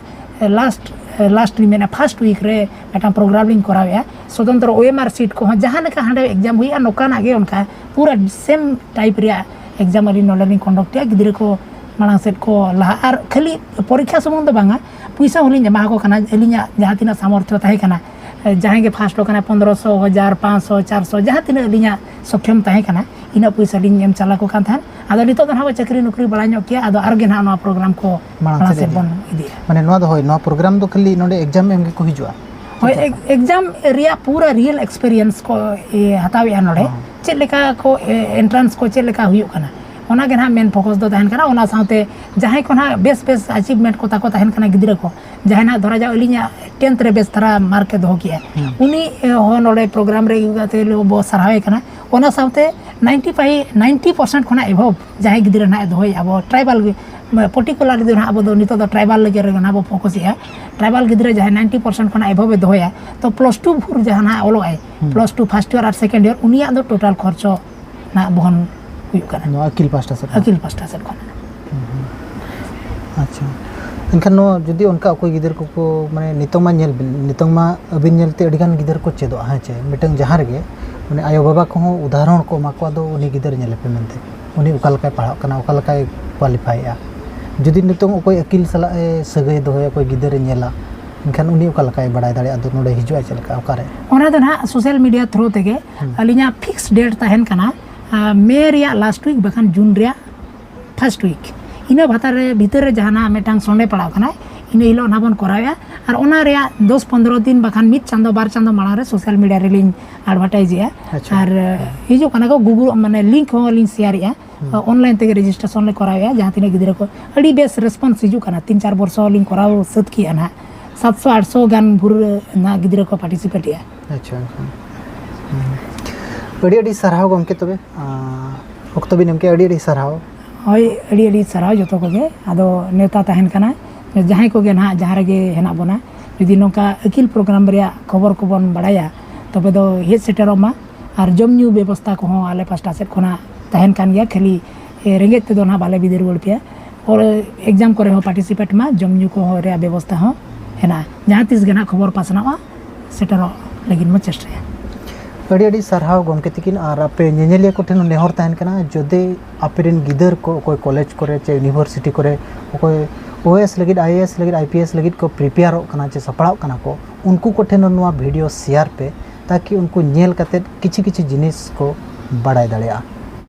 ᱞᱟᱥᱴ, ᱞᱟᱥᱴ ᱞᱤᱧ ᱢᱮᱱᱟ, ᱯᱷᱟᱥᱴ ᱣᱤᱠ ᱨᱮ ᱢᱤᱫᱴᱟᱝ ᱯᱨᱳᱜᱨᱟᱢ ᱞᱤᱧ ᱠᱚᱨᱟᱣᱮᱫᱼᱟ᱾ ᱥᱚᱛᱚᱱᱛᱨᱚ ᱳ ᱮᱢ ᱟᱨ ᱥᱤᱴ ᱠᱚᱦᱚᱸ ᱡᱟᱦᱟᱸ ᱞᱮᱠᱟ ᱦᱟᱸᱰᱮ ᱮᱠᱡᱟᱢ ᱦᱩᱭᱩᱜᱼᱟ, ᱱᱚᱝᱠᱟᱱᱟᱜ ᱜᱮ ᱚᱱᱠᱟ ᱯᱩᱨᱟᱹ ᱥᱮᱢ ᱴᱟᱭᱤᱯ ᱨᱮᱭᱟᱜ ᱮᱠᱡᱟᱢ ᱟᱹᱞᱤᱧ ᱱᱚᱰᱮ ᱞᱤᱧ ᱠᱚᱱᱰᱟᱠᱴᱮᱜᱼᱟ᱾ ᱜᱤᱫᱽᱨᱟᱹ ᱠᱚ ᱢᱟᱲᱟᱝ ᱥᱮᱫ ᱠᱚ ᱞᱟᱦᱟᱜᱼᱟ᱾ ᱟᱨ ᱠᱷᱟᱹᱞᱤ ᱯᱚᱨᱤᱠᱠᱷᱟ ᱥᱩᱢᱩᱝ ᱫᱚ ᱵᱟᱝᱟ, ᱯᱩᱭᱥᱟᱹ ᱦᱚᱸᱞᱤᱧ ᱮᱢᱟ ᱠᱚ ᱠᱟᱱᱟ᱾ ᱟᱹᱞᱤᱧᱟᱜ ᱡᱟᱦᱟᱸ ᱛᱤᱱᱟᱹᱜ ᱥᱟᱢᱚᱨᱛᱷᱚ ᱛᱟᱦᱮᱸ ᱠᱟᱱᱟ, ᱡᱟᱦᱟᱸᱭ ᱜᱮ ᱯᱷᱟᱥᱴᱚᱜ ᱠᱟᱱᱟᱭ, ᱯᱚᱱᱫᱽᱨᱚᱥᱚ, ᱦᱟᱡᱟᱨ, ᱯᱟᱸᱪᱥᱚ, ᱪᱟᱨᱥᱚ, ᱡᱟᱦᱟᱸ ᱛᱤᱱᱟᱹᱜ ᱟᱹᱞᱤᱧᱟᱜ ᱥᱚᱠᱠᱷᱚᱢ ᱛᱟᱦᱮᱸ ᱠᱟᱱᱟ, ᱤᱱᱟᱹᱜ ᱯᱩᱭᱥᱟᱹ ᱞᱤᱧ ᱮᱢ ᱪᱟᱞᱟ ᱠᱚ ᱠᱟᱱ ᱛᱟᱦᱮᱸᱫ᱾ ᱟᱫᱚ ᱱᱤᱛᱚᱜ ᱫᱚ ᱱᱟᱦᱟᱜ ᱵᱚ ᱪᱟᱹᱠᱨᱤ ᱱᱚᱠᱨᱤ ᱵᱟᱲᱟ ᱧᱚᱜ ᱠᱮᱜᱼᱟ, ᱟᱫᱚ ᱟᱨᱜᱮ ᱱᱟᱦᱟᱜ ᱱᱚᱣᱟ ᱯᱨᱳᱜᱨᱟᱢ ᱠᱚ ᱢᱟᱲᱟᱝ ᱢᱟᱲᱟᱝ ᱥᱮᱫ ᱥᱮᱫ ᱤᱫᱤ᱾ ᱵᱚᱱ ᱤᱫᱤᱭᱟ᱾ ᱢᱟᱱᱮ ᱱᱚᱣᱟ ᱫᱚ ᱦᱳᱭ, ᱱᱚᱣᱟ ᱯᱨᱳᱜᱨᱟᱢ ᱫᱚ ᱠᱷᱟᱹᱞᱤ ᱱᱚᱰᱮ ᱮᱠᱡᱟᱢ ᱮᱢ ᱜᱮᱠᱚ ᱦᱤᱡᱩᱜᱼᱟ? ᱦᱳᱭ, ᱪᱮᱫ ᱮᱠ-, ᱮᱠᱡᱟᱢ ᱨᱮᱭᱟᱜ ᱯᱩᱨᱟᱹ ᱨᱤᱭᱮᱞ ᱮᱠᱥᱯᱮᱨᱤᱭᱮᱱᱥ ᱠᱚ, ᱮ, ᱦᱟᱛᱟᱣᱮᱫᱼᱟ ᱱᱚᱰᱮ᱾ ᱦᱚᱸ᱾ ᱪᱮᱫ ᱞᱮᱠᱟ ᱠᱚ, ᱮ, ᱮᱱᱴᱨᱟᱱᱥ ᱠᱚ ᱪᱮᱫ ᱞᱮᱠᱟ ᱦᱩᱭᱩᱜ ᱠᱟᱱᱟ, ᱚᱱᱟ ᱜᱮ ᱱᱟᱦᱟᱜ ᱢᱮᱱ ᱯᱷᱳᱠᱟᱥ ᱫᱚ ᱛᱟᱦᱮᱱ ᱠᱟᱱᱟ᱾ ᱚᱱᱟ ᱥᱟᱶᱛᱮ ᱡᱟᱦᱟᱸᱭ ᱠᱚ ᱱᱟᱦᱟᱜ ᱵᱮᱥ ᱵᱮᱥ ᱟᱪᱤᱵᱷᱢᱮᱱᱴ ᱠᱚ ᱛᱟᱠᱚ ᱛᱟᱦᱮᱱ ᱠᱟᱱᱟ ᱜᱤᱫᱽᱨᱟᱹ ᱠᱚ, ᱡᱟᱦᱟᱸᱭ ᱱᱟᱦᱟᱜ ᱫᱷᱚᱨᱟ ᱡᱟᱣ ᱟᱹᱞᱤᱧᱟᱜ ᱴᱮᱱᱛᱷ ᱨᱮ ᱵᱮᱥ ᱫᱷᱟᱨᱟ ᱢᱟᱨᱠ ᱮ ᱫᱚᱦᱚ ᱠᱮᱜᱼᱟ, ᱦᱩᱸ᱾ ᱩᱱᱤ, ᱮ, ᱦᱚᱸ ᱱᱚᱰᱮ ᱯᱨᱳᱜᱨᱟᱢ ᱨᱮ ᱟᱹᱜᱩ ᱠᱟᱛᱮ ᱵᱚ ᱥᱟᱨᱦᱟᱣᱮ ᱠᱟᱱᱟ᱾ ᱚᱱᱟ ᱥᱟᱶᱛᱮ ᱱᱟᱭᱤᱱᱴᱤ ᱯᱷᱟᱭᱤᱵᱷ, ᱱᱟᱭᱤᱱᱴᱤ ᱯᱟᱨᱥᱮᱱᱴ ᱠᱷᱚᱱᱟᱜ ᱮᱵᱷᱚᱵᱽ ᱡᱟᱦᱟᱸᱭ ᱜᱤᱫᱽᱨᱟᱹ ᱱᱟᱦᱟᱜ ᱮ ᱫᱚᱦᱚᱭᱮᱫᱼᱟ, ᱟᱵᱚ ᱴᱨᱟᱭᱵᱟᱞ ᱜᱮ, ᱯᱟᱨᱴᱤᱠᱩᱞᱟᱨᱞᱤ ᱫᱚ ᱱᱟᱦᱟᱜ ᱟᱵᱚ ᱫᱚ ᱱᱤᱛᱚᱜ ᱫᱚ ᱴᱨᱟᱭᱵᱟᱞ ᱞᱟᱹᱜᱤᱫ ᱨᱮᱜᱮ ᱱᱟᱦᱟᱜ ᱵᱚ ᱯᱷᱳᱠᱟᱥᱮᱜᱼᱟ᱾ ᱴᱨᱟᱭᱵᱟᱞ ᱜᱤᱫᱽᱨᱟᱹ ᱡᱟᱦᱟᱸᱭ ᱱᱟᱭᱤᱱᱴᱤ ᱯᱟᱨᱥᱮᱱᱴ ᱠᱷᱚᱱᱟᱜ ᱮᱵᱷᱚᱵᱽ ᱮ ᱫᱚᱦᱚᱭᱟ, ᱛᱚ ᱯᱞᱟᱥ ᱴᱩ ᱵᱷᱳᱨ ᱡᱟᱦᱟᱸ ᱱᱟᱦᱟᱜ ᱚᱞᱚᱜ ᱟᱭ, ᱦᱩᱸ᱾ ᱯᱞᱟᱥ ᱴᱩ ᱯᱷᱟᱥᱴ ᱤᱭᱟᱨ ᱟᱨ ᱥᱮᱠᱮᱱᱰ ᱤᱭᱟᱨ, ᱩᱱᱤᱭᱟᱜ ᱫᱚ ᱴᱳᱴᱟᱞ ᱠᱷᱚᱨᱪᱚ ᱱᱟᱦᱟᱜ ᱵᱚᱦᱚᱱ ᱦᱩᱭᱩᱜ ᱠᱟᱱᱟ᱾ ᱱᱚᱣᱟ ᱟᱹᱠᱤᱞ ᱯᱟᱦᱴᱟ ᱥᱮᱫ ᱠᱷᱚᱱ? ᱟᱹᱠᱤᱞ ᱯᱟᱦᱴᱟ ᱥᱮᱫ ᱠᱷᱚᱱ᱾ ᱦᱩᱸ, ᱦᱩᱸ᱾ ᱟᱪᱪᱷᱟ, ᱮᱱᱠᱷᱟᱱ ᱱᱚᱣᱟ ᱡᱩᱫᱤ ᱚᱱᱠᱟ ᱚᱠᱚᱭ ᱜᱤᱫᱟᱹᱨ ᱠᱚᱠᱚ, ᱢᱟᱱᱮ, ᱱᱤᱛᱚᱝ ᱢᱟ ᱧᱮᱞ ᱵᱤᱱ, ᱱᱤᱛᱚᱝ ᱢᱟ ᱟᱹᱵᱤᱱ ᱧᱮᱞᱛᱮ ᱟᱹᱰᱤᱜᱟᱱ ᱜᱤᱫᱟᱹᱨ ᱠᱚ ᱪᱮᱫᱚᱜᱼᱟ, ᱦᱮᱸ ᱪᱮ? ᱢᱤᱫᱴᱟᱝ ᱡᱟᱦᱟᱸ ᱨᱮᱜᱮ, ᱢᱟᱱᱮ, ᱟᱭᱳᱼᱵᱟᱵᱟ ᱠᱚᱦᱚᱸ ᱩᱫᱟᱦᱚᱨᱚᱱ ᱠᱚ ᱮᱢᱟ ᱠᱚᱣᱟ, ᱫᱚ ᱩᱱᱤ ᱜᱤᱫᱟᱹᱨ ᱧᱮᱞᱮᱯᱮ ᱢᱮᱱᱛᱮ, ᱩᱱᱤ ᱚᱠᱟ ᱞᱮᱠᱟᱭ ᱯᱟᱲᱦᱟᱜ ᱠᱟᱱᱟ, ᱚᱠᱟ ᱞᱮᱠᱟᱭ ᱠᱳᱣᱟᱞᱤᱯᱷᱟᱭᱮᱜᱼᱟ᱾ ᱡᱩᱫᱤ ᱱᱤᱛᱚᱝ ᱚᱠᱚᱭ ᱟᱹᱠᱤᱞ ᱥᱟᱞᱟᱜ ᱮ ᱥᱟᱹᱜᱟᱹᱭ ᱫᱚᱦᱚᱭᱟ, ᱚᱠᱚᱭ ᱜᱤᱫᱟᱹᱨᱮ ᱧᱮᱞᱟ, ᱮᱱᱠᱷᱟᱱ ᱩᱱᱤ ᱚᱠᱟ ᱞᱮᱠᱟᱭ ᱵᱟᱲᱟᱭ ᱫᱟᱲᱮᱭᱟᱜᱼᱟ, ᱫᱚ ᱱᱚᱰᱮ ᱦᱤᱡᱩᱜᱼᱟᱭ ᱪᱮᱫ ᱞᱮᱠᱟ, ᱚᱠᱟᱨᱮ? ᱚᱱᱟ ᱫᱚ ᱱᱟᱦᱟᱜ ᱥᱳᱥᱟᱞ ᱢᱤᱰᱤᱭᱟ ᱛᱷᱨᱩ ᱛᱮᱜᱮ᱾ ᱦᱩᱸ᱾ ᱟᱹᱞᱤᱧᱟᱜ ᱯᱷᱤᱠᱥ ᱰᱮᱴ ᱛᱟᱦᱮᱱ ᱠᱟᱱᱟ, ᱟᱸ, ᱢᱮ ᱨᱮᱭᱟᱜ ᱞᱟᱥᱴ ᱣᱤᱠ ᱵᱟᱠᱷᱟᱱ ᱡᱩᱱ ᱨᱮᱭᱟᱜ ᱯᱷᱟᱥᱴ ᱣᱤᱠ, ᱤᱱᱟᱹ ᱵᱷᱟᱛᱟᱨ ᱨᱮ, ᱵᱷᱤᱛᱟᱹᱨ ᱨᱮ ᱡᱟᱦᱟᱱᱟᱜ ᱢᱤᱫᱴᱟᱝ ᱥᱚᱱᱰᱮ ᱯᱟᱲᱟᱣ ᱠᱟᱱᱟ, ᱤᱱᱟᱹ ᱦᱤᱞᱳᱜ ᱱᱟᱦᱟᱜ ᱵᱚᱱ ᱠᱚᱨᱟᱣᱮᱜᱼᱟ᱾ ᱟᱨ ᱚᱱᱟ ᱨᱮᱭᱟᱜ ᱫᱚᱥ ᱯᱚᱱᱫᱽᱨᱚ ᱫᱤᱱ ᱵᱟᱠᱷᱟᱱ ᱢᱤᱫ ᱪᱟᱸᱫᱚ, ᱵᱟᱨ ᱪᱟᱸᱫᱚ ᱢᱟᱲᱟᱝ ᱨᱮ ᱥᱳᱥᱟᱞ ᱢᱤᱰᱤᱭᱟ ᱨᱮᱞᱤᱧ ᱮᱰᱵᱷᱟᱨᱴᱟᱭᱤᱡᱮᱜᱼᱟ᱾ ᱟᱪᱪᱷᱟ᱾ ᱟᱨ, ᱦᱩᱸ᱾ ᱦᱤᱡᱩᱜ ᱠᱟᱱᱟ ᱠᱚ, ᱜᱩᱜᱩᱞ, ᱢᱟᱱᱮ, ᱞᱤᱝᱠ ᱦᱚᱸ ᱞᱤᱧ ᱥᱮᱭᱟᱨᱮᱜᱼᱟ᱾ ᱦᱩᱸ᱾ ᱚᱱᱞᱟᱭᱤᱱ ᱛᱮᱜᱮ ᱨᱮᱡᱤᱥᱴᱨᱮᱥᱚᱱ ᱞᱮ ᱠᱚᱨᱟᱣᱮᱜᱼᱟ᱾ ᱡᱟᱦᱟᱸ ᱛᱤᱱᱟᱹᱜ ᱜᱤᱫᱽᱨᱟᱹ ᱠᱚ, ᱟᱹᱰᱤ ᱵᱮᱥ ᱨᱮᱥᱯᱚᱱᱥ ᱦᱤᱡᱩᱜ ᱠᱟᱱᱟ᱾ ᱛᱤᱱ ᱪᱟᱨ ᱵᱚᱨᱥᱚ ᱞᱤᱧ ᱠᱚᱨᱟᱣ ᱥᱟᱹᱛ ᱠᱮᱜᱼᱟ ᱱᱟᱦᱟᱜ, ᱥᱟᱛᱥᱚ ᱟᱴᱥᱚ ᱜᱟᱱ ᱵᱷᱳᱨ ᱱᱟᱦᱟᱜ ᱜᱤᱫᱽᱨᱟᱹ ᱠᱚ ᱯᱟᱨᱴᱤᱥᱤᱯᱮᱴᱮᱜᱼᱟ᱾ ᱟᱪᱪᱷᱟ, ᱟᱪᱪᱷᱟ᱾ ᱦᱩᱸ᱾ ᱟᱹᱰᱤ ᱟᱹᱰᱤ ᱥᱟᱨᱦᱟᱣ ᱜᱚᱢᱠᱮ, ᱛᱚᱵᱮ, ᱟᱸ, ᱚᱠᱛᱚ ᱵᱤᱱ ᱮᱢ ᱠᱮᱜᱼᱟ, ᱟᱹᱰᱤ ᱟᱹᱰᱤ ᱥᱟᱨᱦᱟᱣ᱾ ᱦᱳᱭ, ᱟᱹᱰᱤ ᱟᱹᱰᱤ ᱥᱟᱨᱦᱟᱣ ᱡᱚᱛᱚ ᱠᱚᱜᱮ᱾ ᱟᱫᱚ ᱱᱮᱣᱛᱟ ᱛᱟᱦᱮᱱ ᱠᱟᱱᱟ, ᱡᱟᱦᱟᱸᱭ ᱠᱚᱜᱮ ᱱᱟᱦᱟᱜ ᱡᱟᱦᱟᱸ ᱨᱮᱜᱮ ᱦᱮᱱᱟᱜ ᱵᱚᱱᱟ, ᱡᱩᱫᱤ ᱱᱚᱝᱠᱟ ᱟᱹᱠᱤᱞ ᱯᱨᱳᱜᱨᱟᱢ ᱨᱮᱭᱟᱜ ᱠᱷᱚᱵᱚᱨ ᱠᱚᱵᱚᱱ ᱵᱟᱲᱟᱭᱟ, ᱛᱚᱵᱮ ᱫᱚ ᱦᱮᱡ ᱥᱮᱴᱮᱨᱚᱜ ᱢᱟ᱾ ᱟᱨ ᱡᱚᱢ ᱧᱩ ᱵᱮᱵᱚᱥᱛᱷᱟ ᱠᱚᱦᱚᱸ ᱟᱞᱮ ᱯᱟᱥᱴᱟ ᱥᱮᱫ ᱠᱷᱚᱱᱟᱜ ᱛᱟᱦᱮᱱ ᱠᱟᱱ ᱜᱮᱭᱟ, ᱠᱷᱟᱹᱞᱤ ᱮ, ᱨᱮᱸᱜᱮᱡ ᱛᱮᱫᱚ ᱱᱟᱦᱟᱜ ᱵᱟᱞᱮ ᱵᱤᱫᱟᱹᱭ ᱨᱩᱣᱟᱹᱲ ᱯᱮᱭᱟ᱾ ᱚᱞ ᱮᱠᱡᱟᱢ ᱠᱚᱨᱮ ᱦᱚᱸ ᱯᱟᱨᱴᱤᱥᱤᱯᱮᱴ ᱢᱟ, ᱡᱚᱢ ᱧᱩ ᱠᱚᱦᱚᱸ ᱨᱮᱭᱟᱜ ᱵᱮᱵᱚᱥᱛᱷᱟ ᱦᱚᱸ ᱦᱮᱱᱟᱜᱼᱟ᱾ ᱡᱟᱦᱟᱸ ᱛᱤᱥ ᱜᱮ ᱱᱟᱦᱟᱜ ᱠᱷᱚᱵᱚᱨ ᱯᱟᱥᱱᱟᱣᱟ, ᱥᱮᱴᱮᱨᱚᱜ ᱞᱟᱹᱜᱤᱫ ᱵᱚᱱ ᱪᱮᱥᱴᱟᱭᱟ᱾ ᱟᱹᱰᱤ ᱟᱹᱰᱤ ᱥᱟᱨᱦᱟᱣ ᱜᱚᱢᱠᱮ ᱛᱤᱠᱤᱱ᱾ ᱟᱨ ᱟᱯᱮ ᱧᱮᱧᱮᱞᱤᱭᱟᱹ ᱠᱚᱴᱷᱮᱱ ᱦᱚᱸ ᱱᱮᱦᱚᱨ ᱛᱟᱦᱮᱱ ᱠᱟᱱᱟ, ᱡᱩᱫᱤ ᱟᱯᱮᱨᱮᱱ ᱜᱤᱫᱟᱹᱨ ᱠᱚ ᱚᱠᱚᱭ ᱠᱚᱞᱮᱡᱽ ᱠᱚᱨᱮ ᱪᱮ ᱤᱭᱩᱱᱤᱵᱷᱟᱨᱥᱤᱴᱤ ᱠᱚᱨᱮ ᱚᱠᱚᱭ ᱳᱭᱮᱥ ᱞᱟᱹᱜᱤᱫ, ᱟᱭᱮᱮᱥ ᱞᱟᱹᱜᱤᱫ, ᱟᱭᱯᱤᱮᱥ ᱞᱟᱹᱜᱤᱫ ᱠᱚ ᱯᱨᱤᱯᱮᱭᱟᱨᱚᱜ ᱠᱟᱱᱟ ᱪᱮ ᱥᱟᱯᱲᱟᱣᱚᱜ ᱠᱟᱱᱟ ᱠᱚ, ᱩᱱᱠᱩ ᱠᱚᱴᱷᱮᱱ ᱦᱚᱸ ᱱᱚᱣᱟ ᱵᱷᱤᱰᱤᱭᱳ ᱥᱮᱭᱟᱨ ᱯᱮ, ᱛᱟᱠᱤ ᱩᱱᱠᱩ ᱧᱮᱞ ᱠᱟᱛᱮᱫ ᱠᱤᱪᱷᱩ ᱠᱤᱪᱷᱩ ᱡᱤᱱᱤᱥ ᱠᱚ ᱵᱟᱲᱟᱭ ᱫᱟᱲᱮᱭᱟᱜᱼᱟ᱾